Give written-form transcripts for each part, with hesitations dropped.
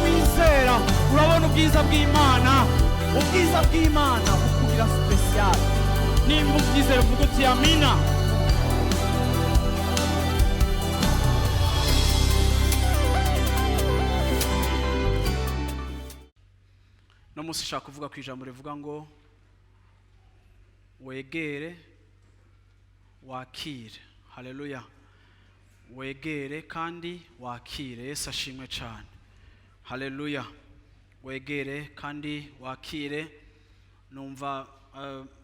Wizera urabona ubwiza bw'Imana. Ubwiza bw'Imana bukugira spécial. Nimba ubyizera, uvuga uti amina. No munsi nshaka kuvuga ku ijambo rivuga ngo wegere wakire. Haleluya! Wegere kandi wakire. Yesu ashimwe cyane. Haleluya! Wegere kandi wakire. Numva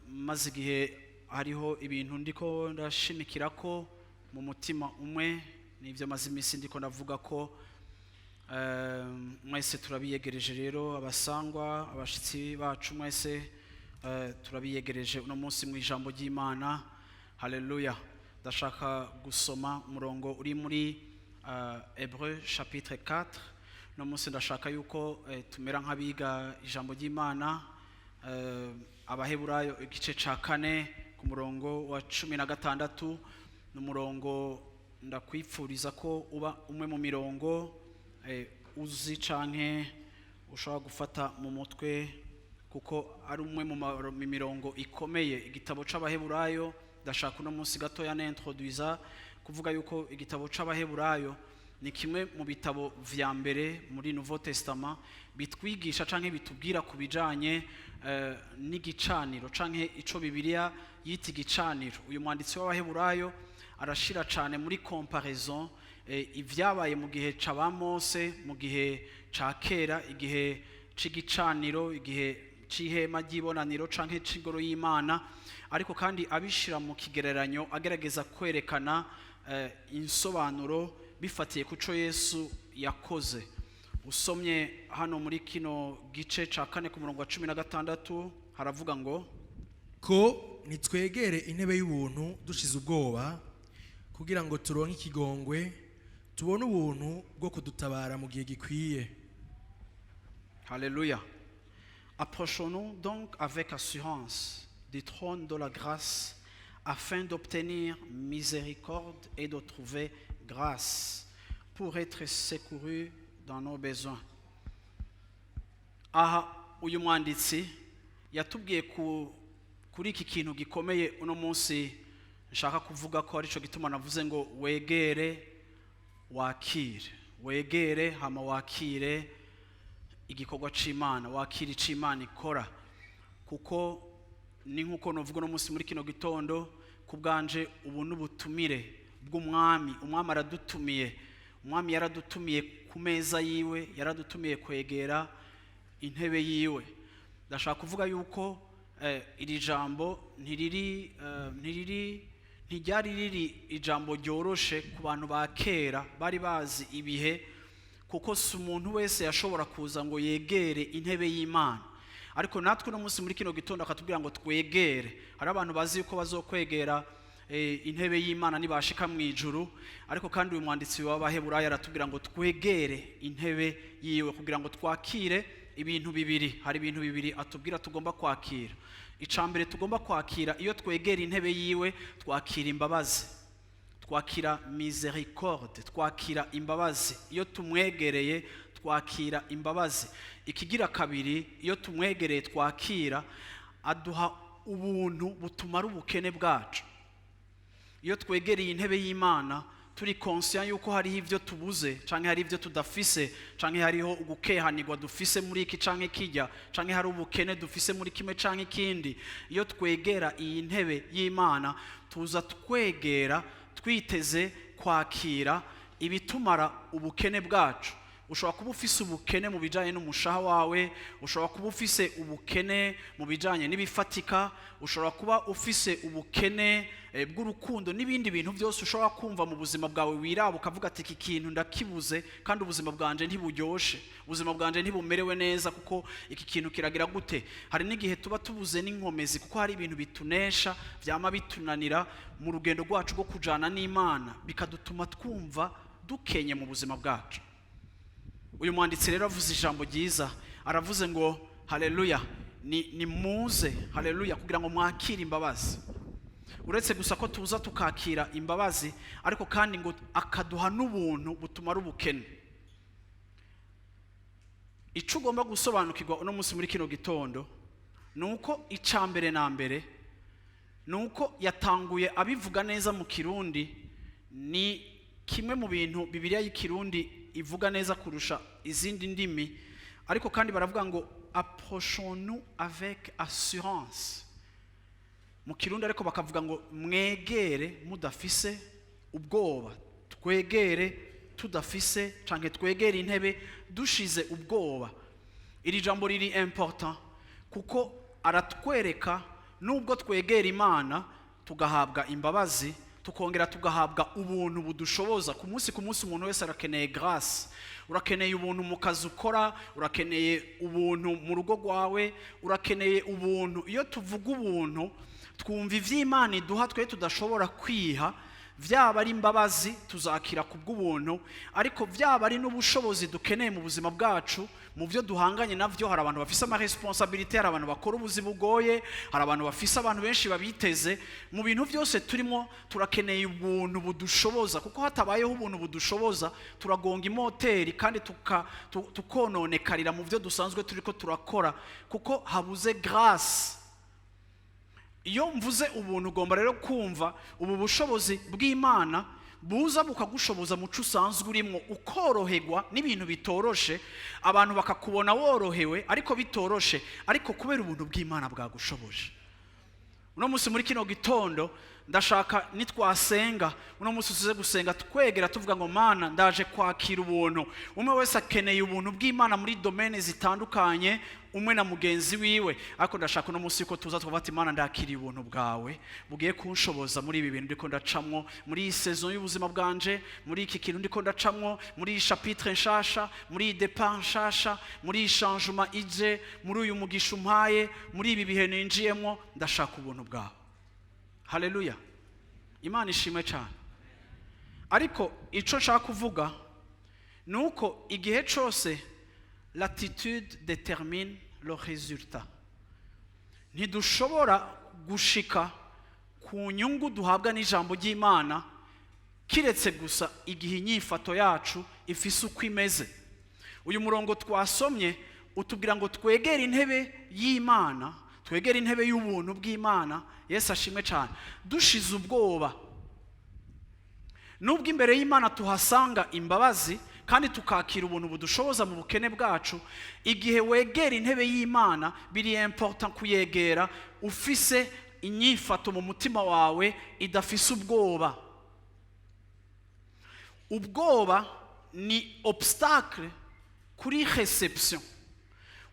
maze igihe hariho ibintu ndiko ndashimikira ko mu mutima umwe, nibyo maze iminsi ndiko ndavuga ko mwese turabiyegereje. Rero abasangwa, abashitsi bacu mwese, turabiyegereje uno munsi mu ijambo ry'Imana. Haleluya! Ndashaka gusoma umurongo uri muri Hébreu chapitre 4. Uno munsi ndashaka yuko tumera nk'abiga ijambo ry'Imana, Abaheburayo igice ca 4 ku murongo wa 16. Ni umurongo ndakwipfuriza ko uba umwe mu mirongo uzi canke ushobora gufata mu mutwe, kuko ari umwe mu mirongo ikomeye. Igitabo c'Abaheburayo, ndashaka uno munsi gatoya nintroduisa kuvuga yuko igitabo c'Abaheburayo ni kimwe mu bitabo vya mbere muri Nouveau Testament bitwigisha canke bitubwira ku bijanye n'igicaniro canke ico Bibiliya yita igicaniro. Uyu mwanditsi w'Abaheburayo arashira cane muri comparaison ivyabaye mu gihe ca ba Mose, mu gihe ca kera, igihe c'igicaniro, igihe c'ihema ry'ibonaniro canke c'ingoro y'Imana, ariko kandi abishira mu kigereranyo, agerageza kwerekana insobanuro bifatiye ku co Yesu yakoze. Usomye hano muri kino gice ca 4 ku murongo wa 16, haravuga ngo: Ko nitwegere intebe y'ubuntu dushize ubwoba, kugira ngo turonke ikigongwe, tubone ubuntu bwo kudutabara mu gihe gikwiye. Alléluia. Approchons-nous donc avec assurance du trône de la grâce afin d'obtenir miséricorde et de trouver grâce pour être secourus dans nos besoins. Aha uyu mwanditsi yatubwiye kuri iki kintu gikomeye uno munsi nshaka kuvuga ko aricyo gituma navuze ngo wegere wakire. Wegere hama wakire igikorwa c'Imana, wakira ico Imana ikora, kuko ni nk'uko nuvuga uno munsi muri kino gitondo ku bwanje, ubu n'ubutumire bw'Umwami. Umwami aradutumiye. Umwami yaradutumiye ku meza yiwe, yaradutumiye kwegera intebe yiwe. Ndashaka kuvuga yuko iri jambo ntiriri, ntiryari riri ijambo ryoroshe ku bantu ba kera bari bazi ibihe, kuko si umuntu wese yashobora kuza ngo yegere intebe y'Imana. Ariko natwe uno munsi muri kino gitondo akatubwira ngo twegere. Hari abantu bazi yuko bazokwegera intebe y'Imana nibashika mu ijuru, ariko kandi uyu mwanditsi w'Abaheburayo aratubwira ngo twegere intebe yiwe kugira ngo twakire ibintu bibiri. Hari ibintu bibiri atubwira tugomba kwakira. Ica mbere tugomba kwakira iyo twegera intebe yiwe, twakira imbabazi, twakira miséricorde, twakira imbabazi. Iyo tumwegereye twakira imbabazi. Ikigira kabiri, iyo tumwegereye twakira, aduha ubuntu butumara ubukene bwacu. Iyo twegereye intebe y'Imana turi conscient yuko hariho ibyo tubuze, canke hari ibyo tudafise, canke hariho ugukehanirwa dufise muri iki canke kijya, canke hari ubukene dufise muri kimwe canke ikindi, iyo twegera iyi ntebe y'Imana tuza twegera twiteze kwakira ibitumara ubukene bwacu. Ushobora kuba ufise ubukene mu bijanye n'umushaha wawe, ushobora kuba ufise ubukene mu bijanye n'ibifatika, ushobora kuba ufise ubukene bw'urukundo n'ibindi bintu byose ushobora kumva mu buzima bwawe, wiraba ukavuga ati: "Iki kintu ndakibuze kandi ubuzima bwanje ntiburyoshe, ubuzima bwanje ntibumerewe neza kuko iki kintu kiragira gute." Hari n'igihe tuba tubuze n'inkomezi kuko hari ibintu bitunesha, byama bitunanira mu rugendo rwacu rwo kujana n'Imana, bikadutuma twumva dukenye mu buzima bwacu. Uyu mwanditsi rero avuze ijambo ryiza, aravuze ngo haleluya, ni muze, haleluya, kugira ngo mwakire imbabazi. Uretse gusa ko tuza tukakira imbabazi, ariko kandi ngo akaduha n'ubuntu butumara ubukene. Icyo ugomba gusobanukirwa uno munsi muri kino gitondo ni uko, icya mbere na mbere, ni uko yatanguye abivuga neza mu Kirundi. Ni kimwe mu bintu Bibiliya y'Ikirundi ivuga neza kurusha izindi ndimi. Ariko kandi baravuga ngo "Approchons-nous avec assurance" mu Kirundi, ariko bakavuga ngo mwegere mudafise ubwoba. Twegere tudafise, canke twegere intebe dushize ubwoba. Iri jambo riri important kuko aratwereka, nubwo twegera Imana tugahabwa imbabazi, tukongera tugahabwa ubuntu budushoboza ku munsi ku munsi. Umuntu wese arakeneye grâce. Urakeneye ubuntu mu kazi ukora, urakeneye ubuntu mu rugo rwawe, urakeneye ubuntu. Iyo tuvuga ubuntu, twumva ivy'Imana iduha twe tudashobora kwiha. Vyaba ari imbabazi tuzakira ku bw'ubuntu, ariko vyaba ari n'ubushobozi dukeneye mu buzima bwacu, mu byo duhanganye navyo. Hari abantu bafise amaresponsabilités, hari abantu bakora ubuzi bugoye, hari abantu bafise abantu benshi babiteze. Mu bintu byose turimo, turakeneye ubuntu budushoboza, kuko hatabayeho ubuntu budushoboza, turagonga imoteri kandi tukononekarira mu byo dusanzwe turiko turakora, kuko habuze grâce. Iyo mvuze ubuntu, ugomba rero kumva ubu bushobozi bw'Imana buza bukagushoboza muco usanzwe urimo, ukoroherwa n'ibintu bitoroshe, abantu bakakubona worohewe ariko bitoroshe, ariko kubera ubuntu bw'Imana bwagushoboje. Uno munsi muri kino gitondo, ndashaka nitwasenga uno munsi, tuze gusenga twegera tuvuga ngo: "Mana, ndaje kwakira ubuntu." Umwe wese akeneye ubuntu bw'Imana muri domaines zitandukanye, umwe na mugenzi wiwe. Ariko ndashaka uno munsi yuko tuza tukavuga ati: "Mana, ndakiriye ubuntu bwawe bugiye kunshoboza muri ibi bintu ndiko ndacamwo, muri iyi saison y'ubuzima bwanje, muri iki kintu ndiko ndacamwo, muri iyi chapitre nshasha, muri iyi départ nshasha, muri iyi changement ije, muri uyu mugisha umpaye, muri ibi bihe ninjiyemwo. Ndashaka ubuntu bwawe." Haleluya, Imana ishimwe cyane. Ariko icyo nshaka kuvuga ni uko igihe cyose l'attitude détermine le résultat. Ntidushobora gushika ku nyungu duhabwa n'ijambo ry'Imana kiretse gusa igihe inyifato yacu ifise uko imeze. Uyu murongo twasomye utubwira ngo twegere intebe y'Imana, twegere intebe y'ubuntu bw'Imana, Yesu ashimwe cyane, dushize ubwoba. Nubwo imbere y'Imana tuhasanga imbabazi kandi tukakira ubuntu budushoboza mu bukene bwacu, igihe wegera intebe y'Imana, biri important kuyegera ufise inyifato mu mutima wawe idafise ubwoba. Ubwoba ni obstacle kuri réception.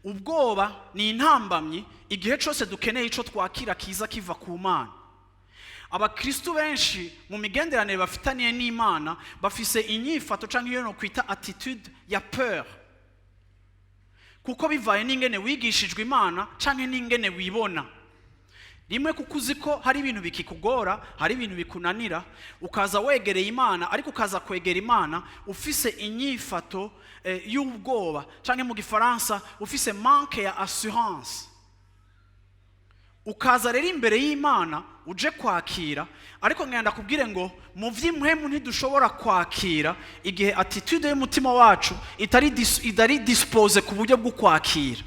Ubwoba ni intambamyi igihe cyose dukeneye icyo twakira kiza kiva ku Mana. Abakristu benshi mu migenderanire bafitaniye n'Imana bafise inyifato cyangwa iyo no kwita attitude ya peur, kuko bivaye n'ingene wigishijwe Imana cyangwa n'ingene wibona rimwe, kuko uzi ko hari ibintu bikikugora, hari ibintu bikunanira, ukaza wegereye Imana, ariko ukaza kwegera Imana ufise inyifato y'ubwoba, cyangwa mu Gifaransa ufise manque ya assurance. Ukaza rero imbere y'Imana uje kwakira, ariko ngenda kubwire ngo mu by'impwemu ntidushobora kwakira igihe attitude y'umutima wacu itari disposée ku buryo bwo kwakira.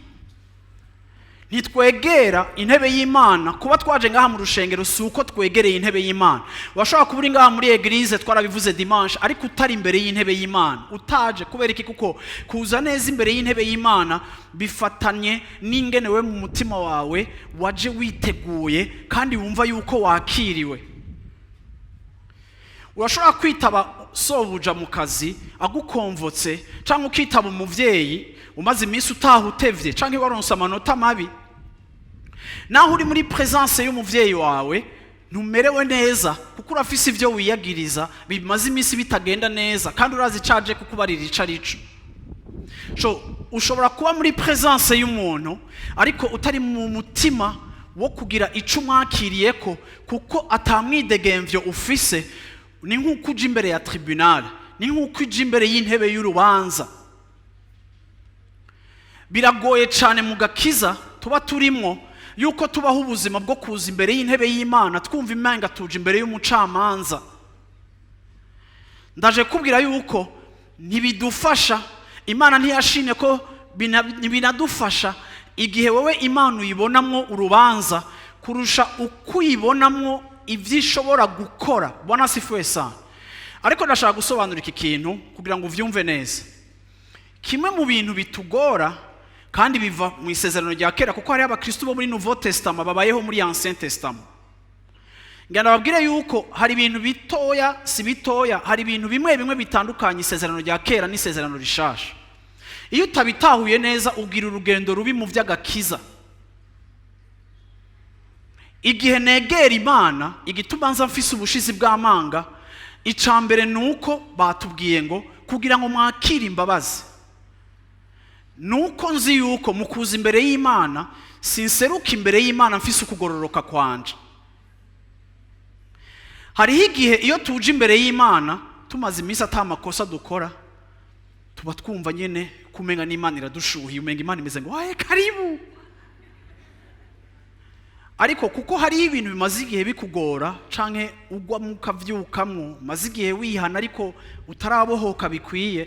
Ntitwegera intebe y'Imana. Kuba twaje ngaha mu rushengero si uko twegereye intebe y'Imana. Washobora kuba uri ngaha muri église, twarabivuze dimanche, ariko utari imbere y'intebe y'Imana, utaje. Kubera iki? Kuko kuza neza imbere y'intebe y'Imana bifatanye n'ingene we mu mutima wawe waje witeguye kandi wumva yuko wakiriwe. Urashobora kwitaba sobuja mu kazi agukomvotse, cyangwa ukitaba umuvyeyi umaze iminsi utaha utevye cyangwa waronse amanota mabi. Naho uri muri présence y'umuvyeyi wawe, ntumerewe neza, kuko urafise ivyo wiyagiriza bimaze iminsi bitagenda neza, kandi urazi icaje kukubarira ico arico. So ushobora kuba muri présence y'umuntu ariko utari mu mutima wo kugira ico umwakiriye ko, kuko atamwidegemvyo ufise. Ni nk'uko uja imbere ya tribunal, ni nk'uko uja imbere y'intebe y'urubanza. Biragoye cyane mu gakiza tuba turimwo. Yuko tubaho ubuzima bwo kuza imbere y'intebe y'Imana twumva imenga tuje imbere y'umucamanza. Ndaje kubwira yuko ntibidufasha. Imana ntiyashimye ko ntibinadufasha igihe wowe Imana uyibonamwo urubanza kurusha uko uyibonamwo ibyo ishobora gukora. Bwana asifiwe sana. Ariko ndashaka gusobanura iki kintu kugira ngo uvyumve neza. Kimwe mu bintu bitugora, kandi biva mu Isezerano rya Kera, kuko hariho abakristo bo muri Nouveau Testament babayeho muri Ancien Testament. Ngira nababwire yuko hari ibintu bitoya, si bitoya, hari ibintu bimwe bimwe bitandukanye Isezerano rya Kera n'Isezerano Rishasha. Iyo utabitahuye neza, ugira urugendo rubi mu by'agakiza. Igihe negera Imana, igituma nza mfise ubushizi bw'amanga, ica mbere ni uko batubwiye ngo kugira ngo mwakire imbabazi, nuko nzi yuko mu kuza imbere y'Imana sinseruka imbere y'Imana mfise ukugororoka kwanje. Hariho igihe iyo tuje imbere y'Imana tumaze iminsi ata makosa dukora, tuba twumva nyene kumenga n'Imana iradushuhiye, umenga Imana imeze ngo "Waye karibu". Ariko kuko hariho ibintu bimaze igihe bikugora, canke ugwamo ukavyukamwo, umaze igihe wihana ariko utarabohoka bikwiye,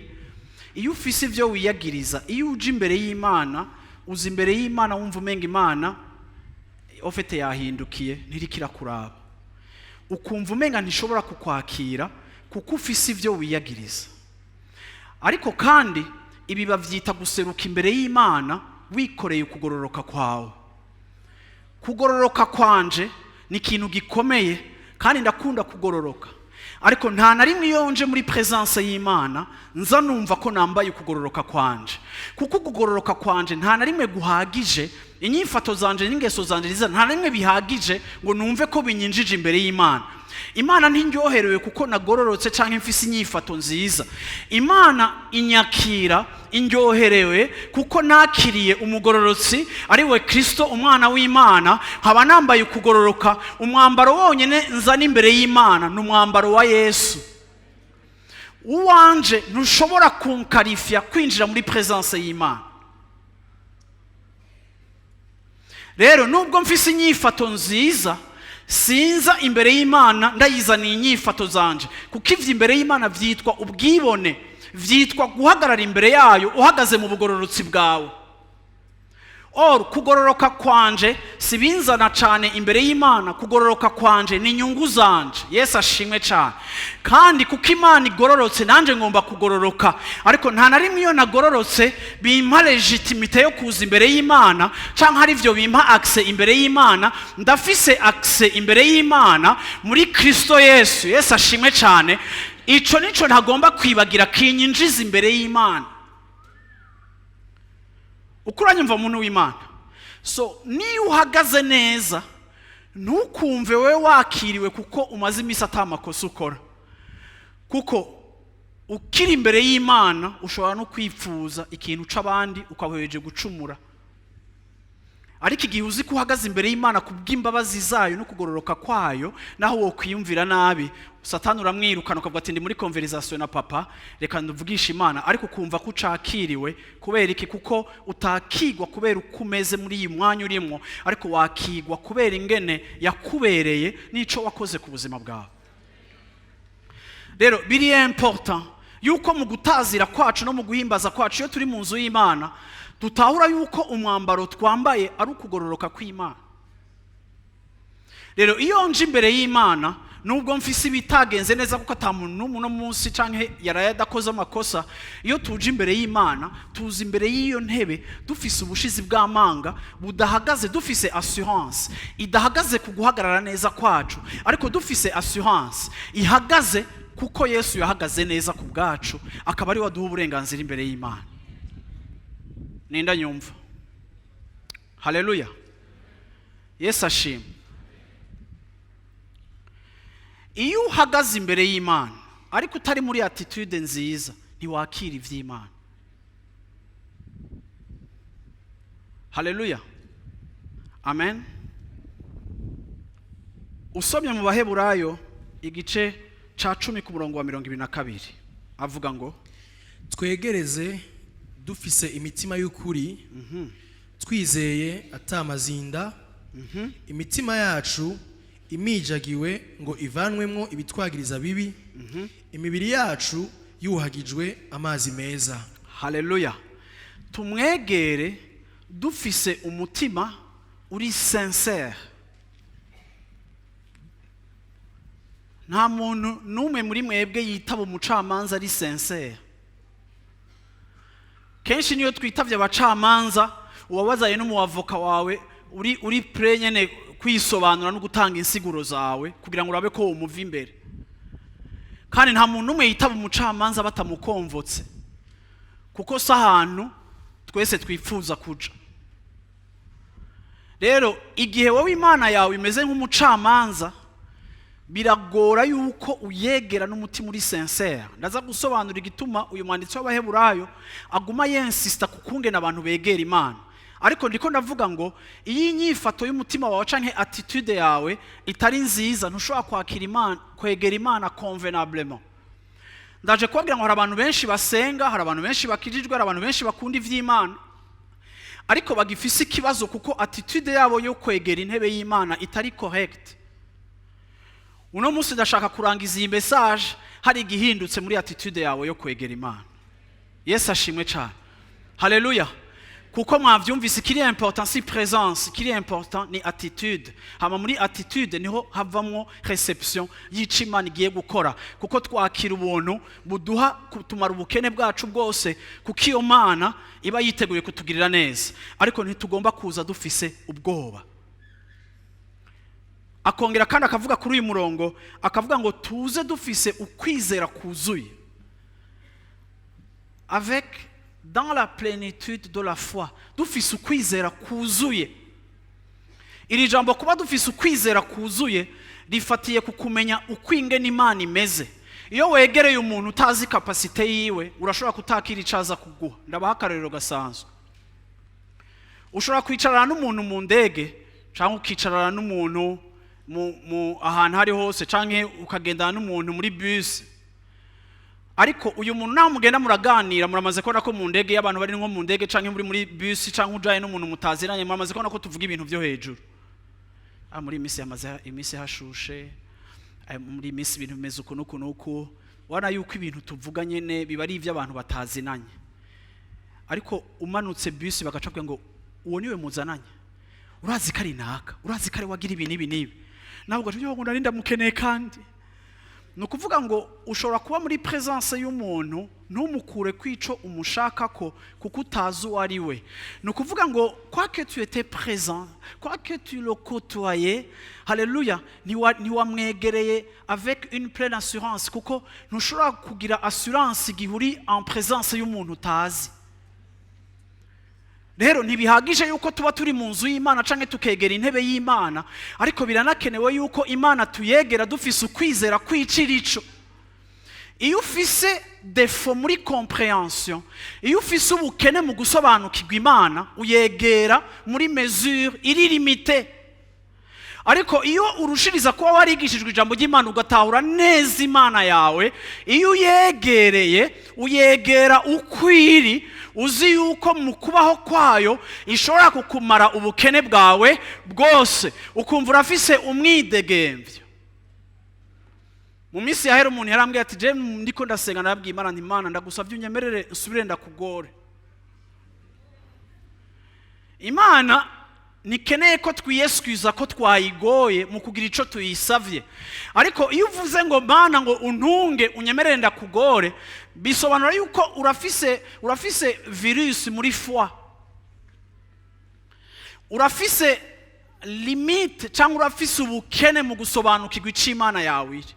iyo ufise ivyo wiyagiriza, iyo uje imbere y'Imana, uza imbere y'Imana wumva umenga Imana ofete yahindukiye, ntiriko irakuraba, ukumva umenga ntishobora kukwakira kuko ufise ivyo wiyagiriza. Ariko kandi ibi bavyita guseruka imbere y'Imana wikoreye ukugororoka kwawe. Kugororoka kwanje ni ikintu gikomeye, kandi ndakunda kugororoka, ariko nta na rimwe iyo nje muri présence y'Imana nza numva ko nambaye ukugororoka kwanje, kuko ukugororoka kwanje nta na rimwe guhagije. Inyifato zanje n'ingeso zanje nziza nta na rimwe bihagije ngo numve ko binyinjije imbere y'Imana. Imana ntiryoherewe kuko nagororotse cyangwa mfise inyifato nziza. Imana inyakira, indyoherewe kuko nakiriye umugororotsi, ari we Kristo, umwana w'Imana, nkaba nambaye ukugororoka. Umwambaro wonyine nzana imbere y'Imana ni umwambaro wa Yesu. Uwanje ntushobora kunkarifya kwinjira muri présence y'Imana. Rero nubwo mfise inyifato nziza, sinza imbere y'Imana ndayizaniye inyifato zanje, kuko ivyo imbere y'Imana vyitwa ubwibone, vyitwa guhagarara imbere yayo uhagaze mu bugororotsi bwawe. Or kugororoka kwanje si binzana cyane imbere y'Imana. Kugororoka kwanje ni inyungu zanje. Yesu ashimwe cyane. Kandi kuko Imana igororotse, nanjye ngomba kugororoka. Ariko nta na rimwe iyo nagororotse bimpa légitimité yo kuza imbere y'Imana, cyangwa hari ibyo bimpa accès imbere y'Imana. Ndafise accès imbere y'Imana muri Kristo Yesu. Yesu ashimwe cyane. Ico nico ntagomba kwibagira kinyinjiza imbere y'Imana. Uko uranyumva, muntu w'Imana? So niyo uhagaze neza, ntukumve wowe wakiriwe kuko umaze iminsi ata makosa ukora, kuko ukiri imbere y'Imana ushobora no kwipfuza ikintu uca abandi ukabuhereje gucumura. Ariko igihe uzi ko uhagaze imbere y'Imana ku bw'imbabazi zayo no kugororoka kwayo, naho wokwiyumvira nabi, Satani uramwirukana, ukavuga ati: "Ndi muri conversation na Papa, reka nduvugishe Imana." Ariko ukumva ko ucakiriwe. Kubera iki? Kuko utakigwa kubera uko umeze muri iyi mwanya urimo, ariko wakigwa kubera ingene yakubereye n'ico wakoze ku buzima bwawe. Rero biri important yuko mu gutazira kwacu no mu guhimbaza kwacu, iyo turi mu nzu y'Imana, dutahura yuko umwambaro twambaye ari ukugororoka kw'Imana. Rero iyo nje imbere y'Imana, nubwo mfise ibitagenze neza, kuko ata muntu n'umwe uno munsi canke yaraye adakoze amakosa, iyo tuje imbere y'Imana, tuza imbere y'iyo ntebe dufise ubushizi bw'amanga budahagaze, dufise assurance idahagaze ku guhagarara neza kwacu, ariko dufise assurance ihagaze kuko Yesu yahagaze neza ku bwacu, akaba ari we aduha uburenganzira imbere y'Imana. Ninda nyumva? Haleluya, Yesu ashimwe. Iyo uhagaze imbere y'Imana ariko utari muri attitude nziza, ntiwakira iby'Imana. Haleluya, amen. Usomye mu Baheburayo igice ca 10 ku murongo wa 22, avuga ngo: Twegereze dufise imitima y'ukuri, twizeye atamazinda. Imitima yacu imijagiwe ngo ivanwemwo ibitwagiriza bibi, imibiri yacu yuhagijwe amazi meza. Haleluya! Tumwegere dufise umutima uri sincère. Nta muntu n'umwe muri mwebwe yitaba umucamanza ari sincère. Kenshi niyo twitavye abacamanza, uwabazaye n'umuavoka wawe uri prêt nyene kwisobanura no gutanga insiguro zawe kugira ngo urabe ko wumuva imbere. Kandi nta muntu n'umwe yitaba umucamanza batamukonvotse, kuko si ahantu twese twifuza kuja. Rero igihe wowe Imana yawe imeze nk'umucamanza, biragora yuko uyegera n'umutima uri sincère. Ndaza gusobanura igituma uyu mwanditsi w'Abaheburayo aguma yensista ku kungena abantu begera Imana. Ariko ndiko ndavuga ngo iyo inyifato y'umutima wawe canke attitude yawe itari nziza, ntushobora kwakira Imana, kwegera Imana convenablement. Ndaje kubabwira ngo hari abantu benshi basenga, hari abantu benshi bakijijwe, hari abantu benshi bakunda ivy'Imana, ariko bagifise ikibazo kuko attitude yabo yo kwegera intebe y'Imana itari correct. Uno munsi ndashaka kurangiza iyi message hari igihindutse muri attitude yawe yo kwegera Imana. Yesu ashimwe cyane. Haleluya! Kuko mwavyumvise, ikiri important si présence, ikiri important ni attitude. Hama muri attitude niho havamwo réception y'ico Imana igiye gukora, kuko twakira ubuntu buduha kutumara ubukene bwacu bwose, kuko iyo Mana iba yiteguye kutugirira neza. Ariko ntitugomba kuza dufise ubwoba. Akongera kandi akavuga kuri uyu murongo, akavuga ngo tuze dufise ukwizera kuzuye, avec dans la plénitude de la foi. Dufise ukwizera kuzuye. Iri jambo kuba dufise ukwizera kuzuye rifatiye ku kumenya uko ingene Imana imeze. Iyo wegereye umuntu utazi capacité yiwe, urashobora kutakira ico aza kuguha. Ndabaha akarorero gasanzwe. Ushobora kwicarana n'umuntu mu ndege, cyangwa ukicarana n'umuntu mu ahantu hari hose, cyangwa ukagendana n'umuntu muri bus. Ariko uyu muntu naho mugenda muraganira, muramaze kubona ko mu ndege, iyo abantu bari nko mu ndege cyangwa muri bus cyangwa ujanye n'umuntu mutaziranye, muramaze kubona ko tuvuga ibintu byo hejuru. Ah, muri iyi minsi hamaze iminsi hashushe. Ah, muri iyi minsi ibintu bimeze uku n'uku n'uku. Ubona yuko ibintu tuvuga nyene biba ari iby'abantu batazinanye. Ariko umanutse bus, bagaca bavuga ngo: "Uwo niwe muzananye? Urazi ko ari naka? Urazi ko ari wagira ibi n'ibi n'ibi?" Nawe ugaca uvuga ngo: "Nari ndamukeneye." Kandi ni ukuvuga ngo ushobora kuba muri présence y'umuntu ntumukure kwico umushaka ko, kuko utazi uwo ari we. Ni ukuvuga ngo quoique tu étais présent, quoique tu le côtoyais, haleluya, ntiwamwegereye avec une pleine assurance, kuko ntushobora kugira assurance igihe uri en présence y'umuntu utazi. Rero ntibihagije yuko tuba turi mu nzu y'Imana canke tukegera intebe y'Imana, ariko biranakenewe yuko Imana tuyegera dufise ukwizera kw'icirico. Iyo ufise défaut muri compréhension, iyo ufise ubukene mu gusobanukirwa Imana, uyegera muri mesure iri limitée. Ariko iyo urushiriza kuba warigishijwe ijambo ry'Imana, ugatahura neza Imana yawe, iyo uyegereye, uyegera uko iri, uzi yuko mu kubaho kwayo ishobora kukumara ubukene bwawe bwose, ukumva urafise umwidegemvyo. Mu minsi yahera umuntu yarambwiye ati: "Je ndiko ndasenga, narabwiye Imana nti: 'Imana, ndagusavye unyemerere nsubire ndakugore.'" Imana ntikeneye ko twiyesikuza ko twayigoye mu kugira ico tuyisavye. Ariko iyo uvuze ngo: "Mana, ngo untunge, unyemerere ndakugore," bisobanura yuko urafise virus muri foi, urafise limite cyangwa urafise ubukene mu gusobanukirwa ico Imana yawe iri.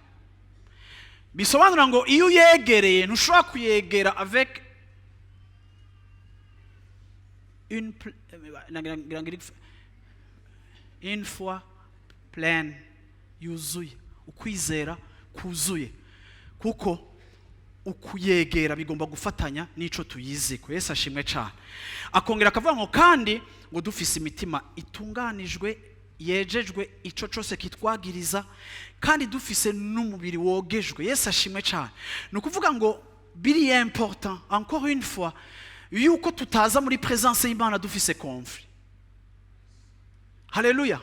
Bisobanura ngo iyo uyegereye, ntushobora kuyegera avec une foi pleine, yuzuye, ukwizera kuzuye, kuko ukuyegera bigomba gufatanya n'ico tuyiziko. Yesu ashimwe cyane. Akongera akavuga ngo kandi ngo dufise imitima itunganijwe, yejejwe ico cose kitwagiriza, kandi dufise n'umubiri wogejwe. Yesu ashimwe cyane. Ni ukuvuga ngo biri important, encore une fois, yuko tutaza muri présence y'Imana dufise conflit. Haleluya!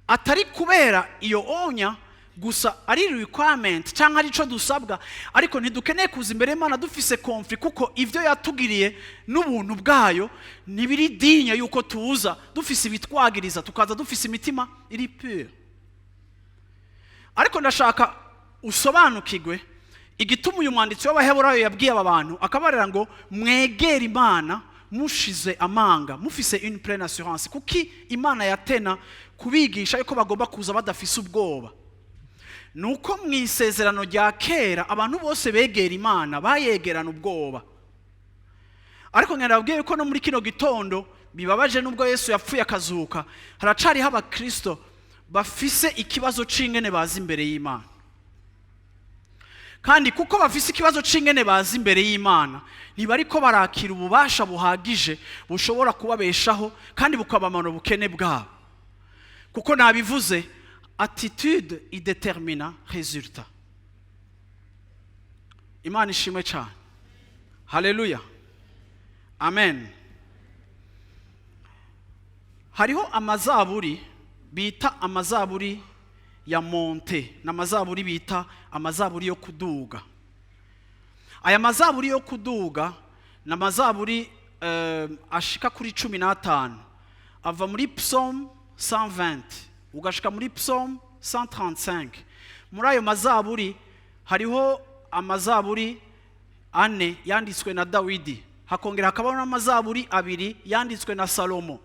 Atari kubera iyo onya gusa ari requirement cyangwa ari cyo dusabwa, ariko ntidukeneye kuza imbere y'Imana dufise conflit, kuko ibyo yatugiriye n'ubuntu bwayo ntibiri digne yuko tuza dufise ibitwagiriza, tukaza dufise imitima iri pure. Ariko ndashaka usobanukirwe igituma uyu mwanditsi w'Abaheburayo yabwiye aba bantu, akabarira ngo mwegere Imana mushize amanga, mufise une pleine assurance. Kuki Imana yatena kubigisha yuko bagomba kuza badafise ubwoba? Nuko mu isezerano rya kera abantu bose begera Imana bayegerana ubwoba. Ariko nababwiye yuko no muri kino gitondo bibabaje, nubwo Yesu yapfuye akazuka, haracariho abakristo bafise ikibazo c'ingene baza imbere y'Imana. Kandi kuko bafise ikibazo c'ingene baza imbere y'Imana, ntibariko barakira ububasha buhagije bushobora kubabeshaho kandi bukabamara ubukene bwabo, kuko nabivuze, attitude idétermina résultat. Imana ishimwe cyane. Haleluya, amen. Hariho amazaburi bita amazaburi ya montée, ni amazaburi bita amazaburi yo kuduga. Aya mazaburi yo kuduga ni amazaburi ashika kuri 15, ava muri Psaume 120 ugashika muri Psaume 135. Muri ayo mazaburi hariho amazaburi ane yanditswe na Dawidi, hakongera hakabaho n'amazaburi abiri yanditswe na Salomo.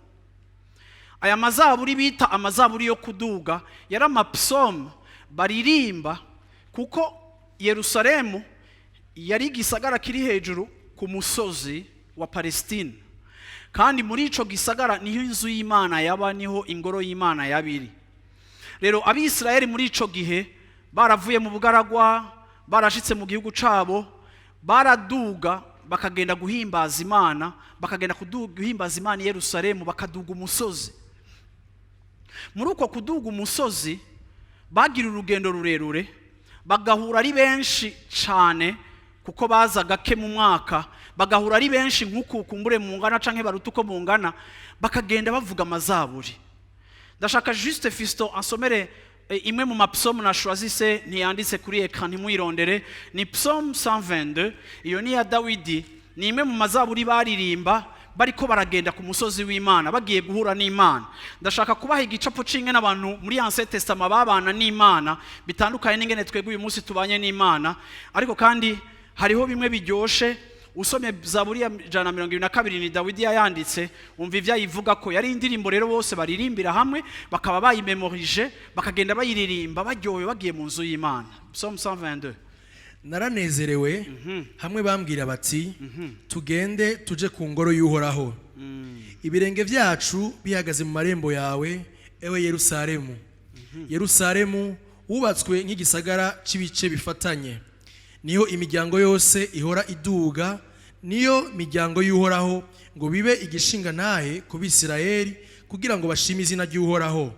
Aya mazaburi bita amazaburi yo kuduga yari amapsaume baririmba, kuko Yerusalemu yari igisagara kiri hejuru ku musozi wa Palestine, kandi muri ico gisagara niho inzu y'Imana yaba, niho ingoro y'Imana yabiri. Rero Abisirayeli muri ico gihe baravuye mu bugaragwa, barashitse mu gihugu cabo, baraduga bakagenda guhimbaza Imana, bakagenda guhimbaza Imana i Yerusalemu, bakaduga umusozi. Muri uko kuduga umusozi bagira urugendo rurerure, bagahura ari benshi cyane, kuko baza gake mu mwaka, bagahura ari benshi nk'uku kumbure mungana canke baruta uko mungana, bakagenda bavuga amazaburi. Ndashaka juste Fisto ansomere imwe mu mapsaume na choisisse, ntiyanditse kuri écran, ntimuyirondere. Ni Psaume 122, iyo ni iya Dawidi, ni imwe mu mazaburi baririmba bariko baragenda ku musozi w'Imana, bagiye guhura n'Imana. Ndashaka kubaha igicapo c'ingene abantu muri Ancien Testament babana n'Imana, bitandukanye n'ingene twebwe uyu munsi tubanye n'Imana. Ariko kandi hariho bimwe biryoshe. Usomye Zaburi ya 122, ni Dawidi yayanditse, umva ivyo ayivuga ko yari indirimbo rero bose baririmbira hamwe, bakaba bayimémorije, bakagenda bayiririmba baryohewe bagiye mu nzu y'Imana. Psaume 122. Naranezerewe hamwe bambwira bati: "Tugende tuje ku ngoro y'Uhoraho." Ibirenge byacu bihagaze mu marembo yawe, ewe Yerusalemu. Yerusalemu wubatswe nk'igisagara cy'ibice bifatanye, niho imiryango yose ihora iduga, niyo miryango y'Uhoraho, ngo bibe igishinga ntahe ku Bisirayeli, kugira ngo bashime izina ry'Uhoraho.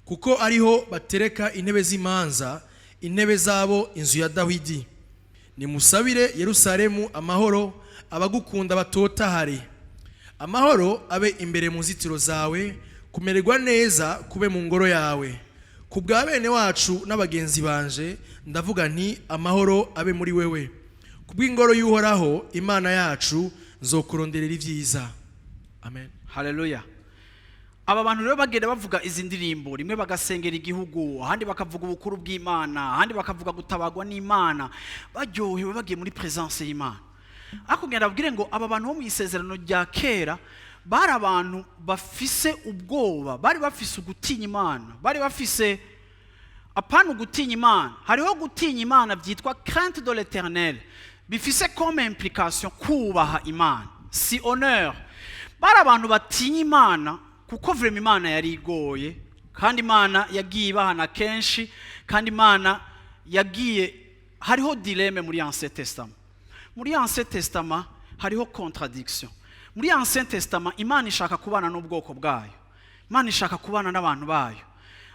Kuko ariho batereka intebe z'imanza, intebe zabo inzu ya Dawidi. Nimusabire Yerusalemu amahoro, abagukunda batotahare. Amahoro abe imbere mu nzitiro zawe, kumererwa neza kube mu ngoro yawe. Ku bwa bene wacu n'abagenzi banje ndavuga nti: "Amahoro abe muri wewe." Ku bw'ingoro y'Uhoraho Imana yacu nzokuronderera ibyiza. Amen. Haleluya! Aba bantu rero bagenda bavuga izi ndirimbo, rimwe bagasengera igihugu, ahandi bakavuga ubukuru bw'Imana, ahandi bakavuga gutabagwa n'Imana, baryohewe bagiye muri présence y'Imana. Ariko ngenda babwire ngo aba bantu bo mu isezerano rya kera bari abantu bafise ubwoba, bari bafise ugutinya Imana, bari bafise apana ugutinya Imana. Hariho gutinya Imana byitwa crainte de l'Éternel, bifise comme implication kubaha Imana, si honneur. Bari abantu batinya Imana, kuko vraiment Imana yari igoye, kandi Imana yagiye ibahana kenshi, kandi Imana yagiye. Hariho dilemme muri Ancien Testament. Muri Ancien Testament hariho contradiction. Muri Ancien Testament Imana ishaka kubana n'ubwoko bwayo, Imana ishaka kubana n'abantu bayo,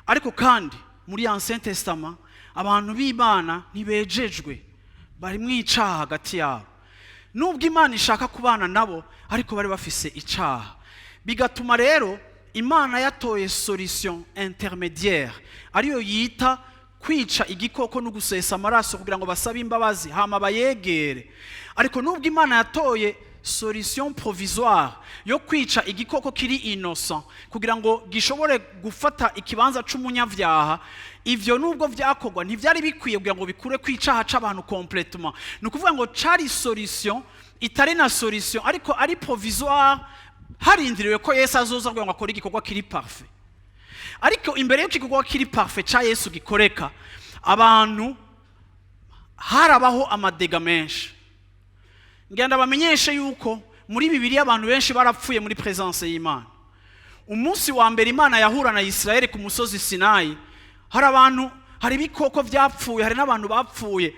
ariko kandi muri Ancien Testament abantu b'Imana ntibejejwe, bari mu icaha hagati yabo. Nubwo Imana ishaka kubana nabo, ariko bari bafise icaha, bigatuma rero Imana yatoye solution intermédiaire, ariyo yita kwica igikoko no gusesa amaraso kugira ngo basabe imbabazi hama bayegere. Ariko nubwo Imana yatoye solution provisoire yo kwica igikoko kiri innocent kugira ngo gishobore gufata ikibanza c'umunyavyaha, ivyo nubwo vyakorwa ntivyari bikwiye kugira ngo bikure kwicaha c'abantu complètement. Ni ukuvuga ngo cari solution itari na solution, ariko ari provisoire, harindiriwe ko Yesu azoza kugira ngo akore igikorwa kiri parfait. Ariko imbere y'uko igikorwa kiri parfait ca Yesu gikoreka, abantu harabaho ama dégâts menshi. Ngenda bamenyeshe yuko muri Bibiliya abantu benshi barapfuye muri présence y'Imana. Umunsi wa mbere Imana yahura na Isirayeli ku musozi Sinayi, hari abantu, hari ibikoko byapfuye, hari n'abantu bapfuye.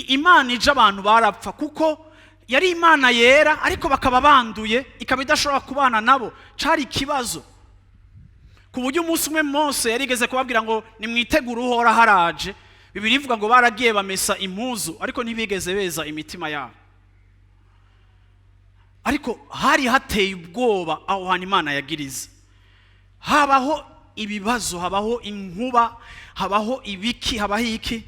Imana ije, abantu barapfa, kuko yari Imana yera ariko bakaba banduye, ikaba idashobora kubana nabo. Cari ikibazo ku buryo umunsi umwe Mose yarigeze kubabwira ngo nimwitegure, Uhora haraje. Bibiliya ivuga ngo baragiye bamesa impuzu, ariko ntibigeze beza imitima yabo. Ariko hari hateye ubwoba aho hantu Imana yagiriza. Habaho ibibazo, habaho inkuba, habaho ibiki, habaho iki,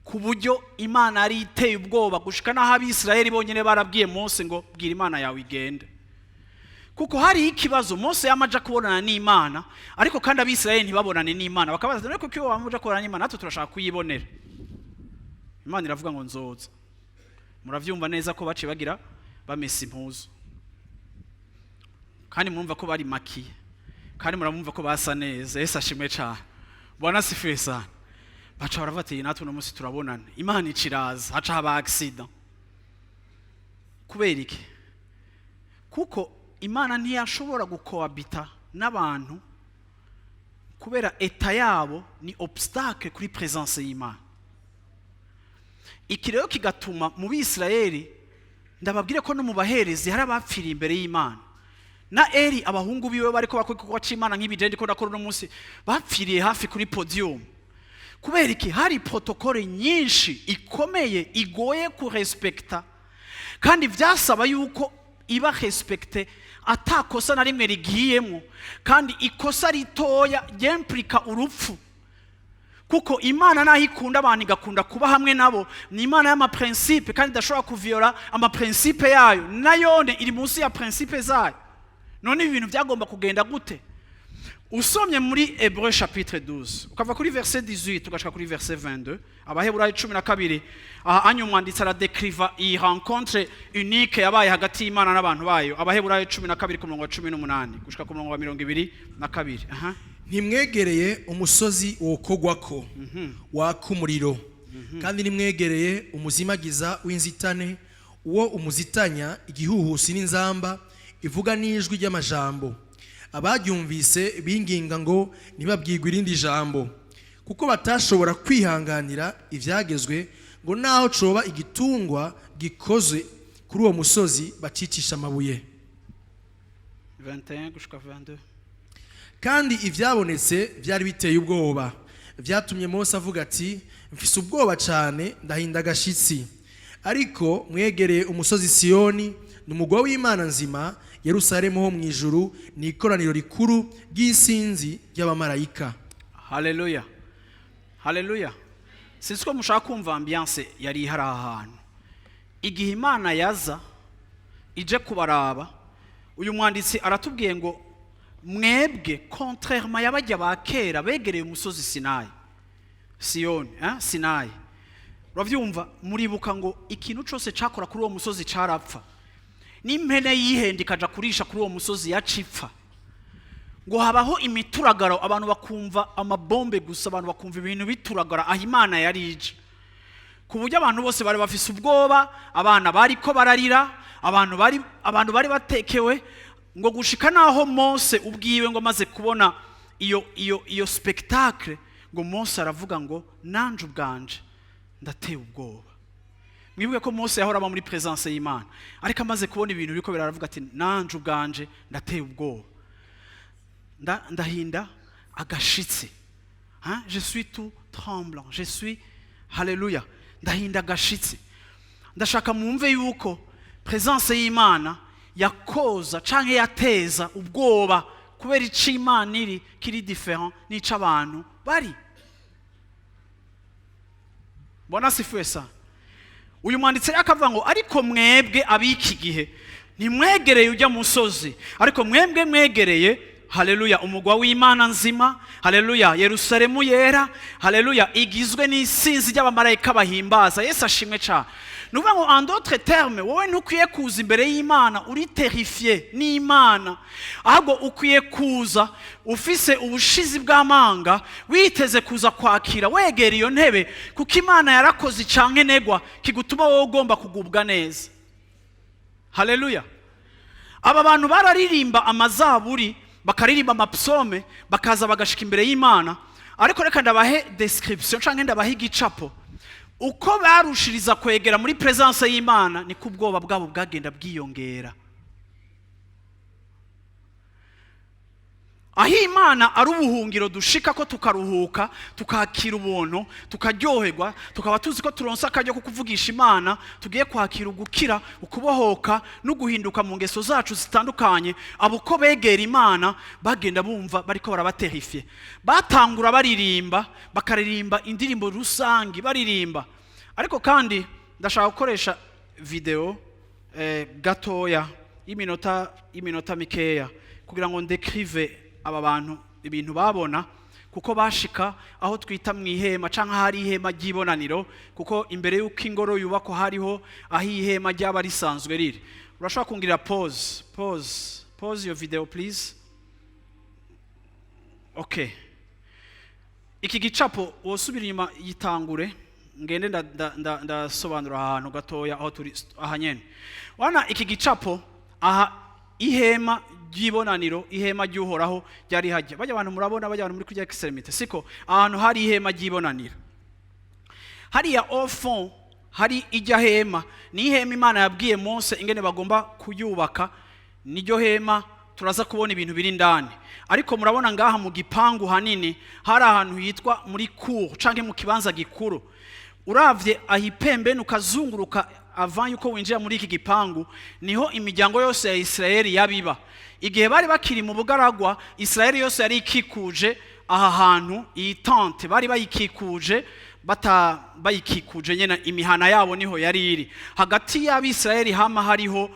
ku buryo Imana yari iteye ubwoba gushika n'aho Abisirayeli bonyine barabwiye Mose ngo bwira Imana yawe igende, kuko hariho ikibazo. Mose yamaja kubonana n'Imana, ariko kandi Abisirayeli ntibabonane n'Imana. Bakabaza ati: "Ariko kuko wamaja kubonana n'Imana, natwe turashaka kuyibonera." Imana iravuga ngo nzoza. Muravyumva neza ko baciye bagira bamesa impuzu, kandi murumva ko bari makiye, kandi muramumva ko basa neza. Yesu ashimwe cyane, Bwana asifiwe sana. Baca baravuga ati: "Natwe uno munsi turabonana." Imana iciraza, haca haba accident. Kubera iki? Kuko Imana ntiyashobora gukohabita n'abantu, kubera état yabo ni obstacle kuri présence y'Imana. Iki rero kigatuma mu Bisirayeli, ndababwire ko no mu baherezi hari abapfiriye imbere y'Imana. Na Eri, abahungu biwe bariko bakora igikorwa c'Imana nk'ibi ndiko ndakora uno munsi, bapfiriye hafi kuri podium. Kubera iki? Hari protocole nyinshi ikomeye igoye kurespekta, kandi vyasaba yuko iba respectée atakosa na rimwe rigiyemo, kandi ikosa ritoya ryemplika urupfu. Kuko Imana naho ikunda abantu, igakunda kuba hamwe nabo, ni Imana y'ama principes, kandi idashobora kuviola ama principes yayo, nayone iri munsi ya principes zayo. None ibi bintu byagomba kugenda gute? Usomye muri Hébreu chapitre 12, ukava kuri verset 18 ugashika kuri verset 22, Abaheburayo 12, aha anya umwanditsi aradekriva iyi rencontre unique yabaye hagati y'Imana n'abantu bayo. Abaheburayo 12, ku murongo wa 18 gushika ku murongo wa 22. Aha. Ntimwegereye umusozi wokogwako waka umuriro, kandi ntimwegereye umuzimagiza w'inzitane, uwo umuzitanya igihuhusi n'inzamba ivuga n'ijwi ry'amajambo. Abaryumvise binginga ngo ntibabwirwe irindi jambo, kuko batashobora kwihanganira ibyagezwe ngo naho coba igitungwa gikoze kuri uwo musozi bacicisha amabuye. 21 gushika 22. Kandi ibyabonetse byari biteye ubwoba, byatumye Mose avuga ati: "Mfise ubwoba cyane, ndahinda agashitsi." Ariko mwegereye umusozi Siyoni, ni umugwa w'Imana nzima, Yerusalemu ho mu ijuru, ni ikoraniro rikuru ry'isinzi ry'abamarayika. Haleluya, haleluya! Sinzi ko mushaka kumva ambiance yari ihari aha hantu igihe Imana yaza ije kubaraba. Uyu mwanditsi aratubwiye ngo mwebwe, contrairement y'abajya ba kera begereye umusozi Sinayi, Siyoni, eh? Sinayi, urabyumva, muribuka ngo ikintu cyose cyakora kuri uwo musozi carapfa, n'impene yihenda ikaja kurisha kuri uwo musozi yacipfa. Ngo habaho imituragaro, abantu bakumva amabombe gusa, abantu bakumva ibintu bituragara aho Imana yari ije, ku buryo abantu bose bari bafise ubwoba, abana bariko bararira, abantu bari batekewe, ngo gushika naho Mose ubwiwe ngo amaze kubona iyo spectacle, ngo Mose aravuga ngo nanje ubwanje ndatewe ubwoba. Mwibuke ko Mose yahora aba muri présence y'Imana, ariko amaze kubona ibintu biriko biravuga ati: "Nanje ubwanje ndateye ubwoba, ndahinda agashitsi, hein? Je suis tout tremblant, je suis, haleluya, ndahinda agashitsi." Ndashaka mwumve yuko présence y'Imana yakoza canke yateza ubwoba Kubera ico Imana iri kiri différent n'ico abantu bari. Bwana asifiwe sana. Uyu mwanditsi rero akavuga ngo: "Ariko mwebwe ab'iki gihe ntimwegereye ujya musozi, ariko mwebwe mwegereye, haleluya, umugwa w'Imana nzima, haleluya, Yerusalemu yera, haleluya, igizwe n'isinzi ry'abamarayika bahimbaza." Yesu ashimwe cyane. Ni ukuvuga ngo, en d'autres termes, wowe ntukwiye kuza imbere y'Imana uri terrifié n'Imana, ahubwo ukwiye kuza ufise ubushizi bw'amanga, witeze kuza kwakira, wegera iyo ntebe, kuko Imana yarakoze icankenegwa kigutuma wowe ugomba kugubwa neza. Haleluya. Aba bantu bararirimba amazaburi, bakaririmba amapsome, bakaza bagashika imbere y'Imana. Ariko reka ndabahe description canke ndabahe igicapo. Uko barushiriza kwegera muri présence y'Imana, niko ubwoba bwabo bwagenda bwiyongera. Aho Imana ari ubuhungiro dushika ko tukaruhuka, tukakira ubuntu, tukaryoherwa, tukaba tuzi ko turonse akaryo ko kuvugisha Imana, tugiye kwakira ugukira, ukubohoka no guhinduka mu ngeso zacu zitandukanye. Abo uko begera Imana bagenda bumva bariko barabaterifye. Batangura baririmba, bakaririmba indirimbo rusangi, baririmba. Ariko kandi ndashaka gukoresha video gatoya y'iminota mikeya kugira ngo ndekrive aba bantu ibintu babona, kuko bashika aho twita mu ihema canke ahari ihema ry'ibonaniro, kuko imbere y'uko ingoro yubakwa hariho aho ihema ryaba risanzwe riri. Urashobora kungirira pause, pause, pause iyo video, please? Okay, iki gicapo wosubira inyuma, yitangure, ngende ndasobanura ahantu gatoya aho turi aha nyene. Wana iki gicapo aha, ihema ry'ibonaniro, ihema ry'Uhoraho ryari hajya. Bajya abantu murabona, bajya abantu muri kurya extrémité, siko? Ahantu hari ihema ry'ibonaniro hariya au fond hari ijya hema, ni ihema Imana yabwiye Mose ingene bagomba kuyubaka. Niryo hema turaza kubona ibintu biri indani. Ariko murabona ngaha mu gipangu hanini hari ahantu hitwa muri cour canke mu kibanza gikuru. Uravye aho ipembeni, ukazunguruka avant yuko winjira muri iki gipangu, niho imiryango yose ya Isirayeli yabiba. Igihe bari bakiri mu bugaragwa, Isirayeli yose yari ikikuje aha hantu. Iyi tente bari bayikikuje, bata bayikikuje nyene, imihana yabo niho yari iri. Hagati y'Abisirayeli hama hariho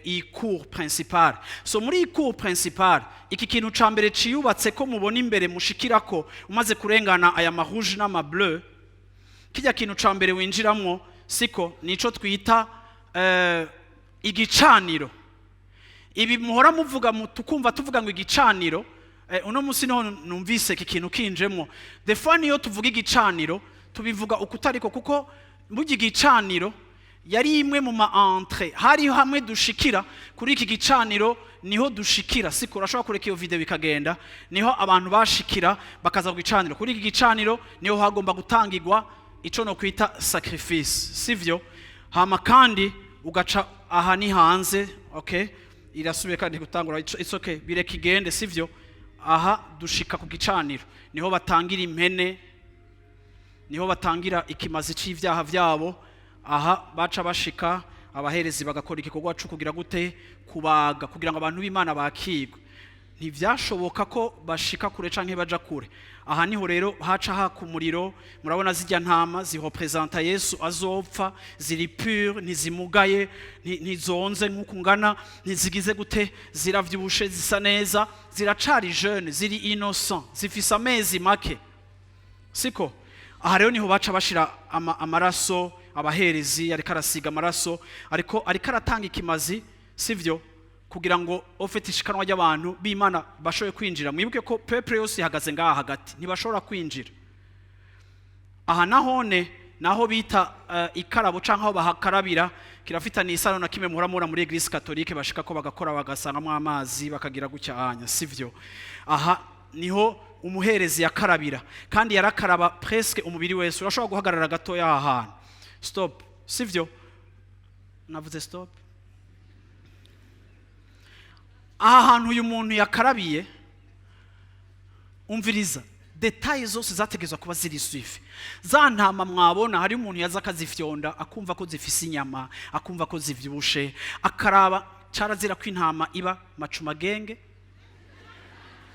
iyi cour principale. So muri iyi cour principale, iki kintu ca mbere ciyubatse ko mubona imbere mushikirako umaze kurengana aya ma rouge n'ama bleu, kijya kintu ca mbere winjiramwo, siko? Nico twita igicaniro. Ibi muhora muvuga, tukumva tuvuga ngo igicaniro. Uno munsi niho numvise iki kintu kinjemwo. Des fois niyo tuvuga igicaniro tubivuga ukutariko, kuko burya igicaniro yari imwe mu ma entrée, hari hamwe dushikira kuri iki gicaniro, niho dushikira, siko? Urashobora kureka iyo video bikagenda. Niho abantu bashikira bakaza ku gicaniro. Kuri iki gicaniro niho hagomba gutangirwa ico no kwita sacrifice, sivyo? Hama kandi ugaca aha, ni hanze. Okay, irasubiye kandi gutangura. It's okay, bireka igende, sivyo? Aha dushika ku gicaniro, niho batangira impene, niho batangira ikimazi c'ivyaha vyabo. Aha baca bashika, abaherezi bagakora igikorwa cyo kugira gute? Kubaga, kugira ngo abantu b'Imana bakigwe. Ntivyashoboka ko bashika kure canke baja kure. Aha niho rero haca haka umuriro. Murabona zijya ntama zirepresenta Yesu azopfa, ziri pure, ntizimugaye, ntizonze nk'uko ungana, ntizigize gute, ziravyibushe, zisa neza, ziracari jeune, ziri innocent, zifise amezi make, siko? Aha rero niho baca bashira amaraso. Abaherezi ariko arasiga amaraso, ariko aratanga ikimazi, sivyo? Kugira ngo ofite ishikanwa ry'abantu b'Imana bashoboye kwinjira. Mwibuke ko peuple yose ihagaze ngaha hagati, ntibashobora kwinjira. Aha nahone naho bita ikarabo canke aho bahakarabira. Kirafitanye isano na kimwe muhora mubona muri Église catholique, bashika ko bagakora, bagasangamwo amazi, bakagira gutya anya, sivyo? Aha niho umuherezi yakarabira, kandi yarakaraba presque umubiri wese. Urashobora guhagarara gatoya aha hantu. Stop, sivyo? Navuze stop. Aha hantu uyu muntu yakarabiye, umviriza, détails zose zategerezwa kuba ziri suivies. Za ntama mwabona, hari umuntu yaza akazifyonda, akumva ko zifise inyama, akumva ko zivyibushe, akaraba. Carazira ko intama iba macumagenge.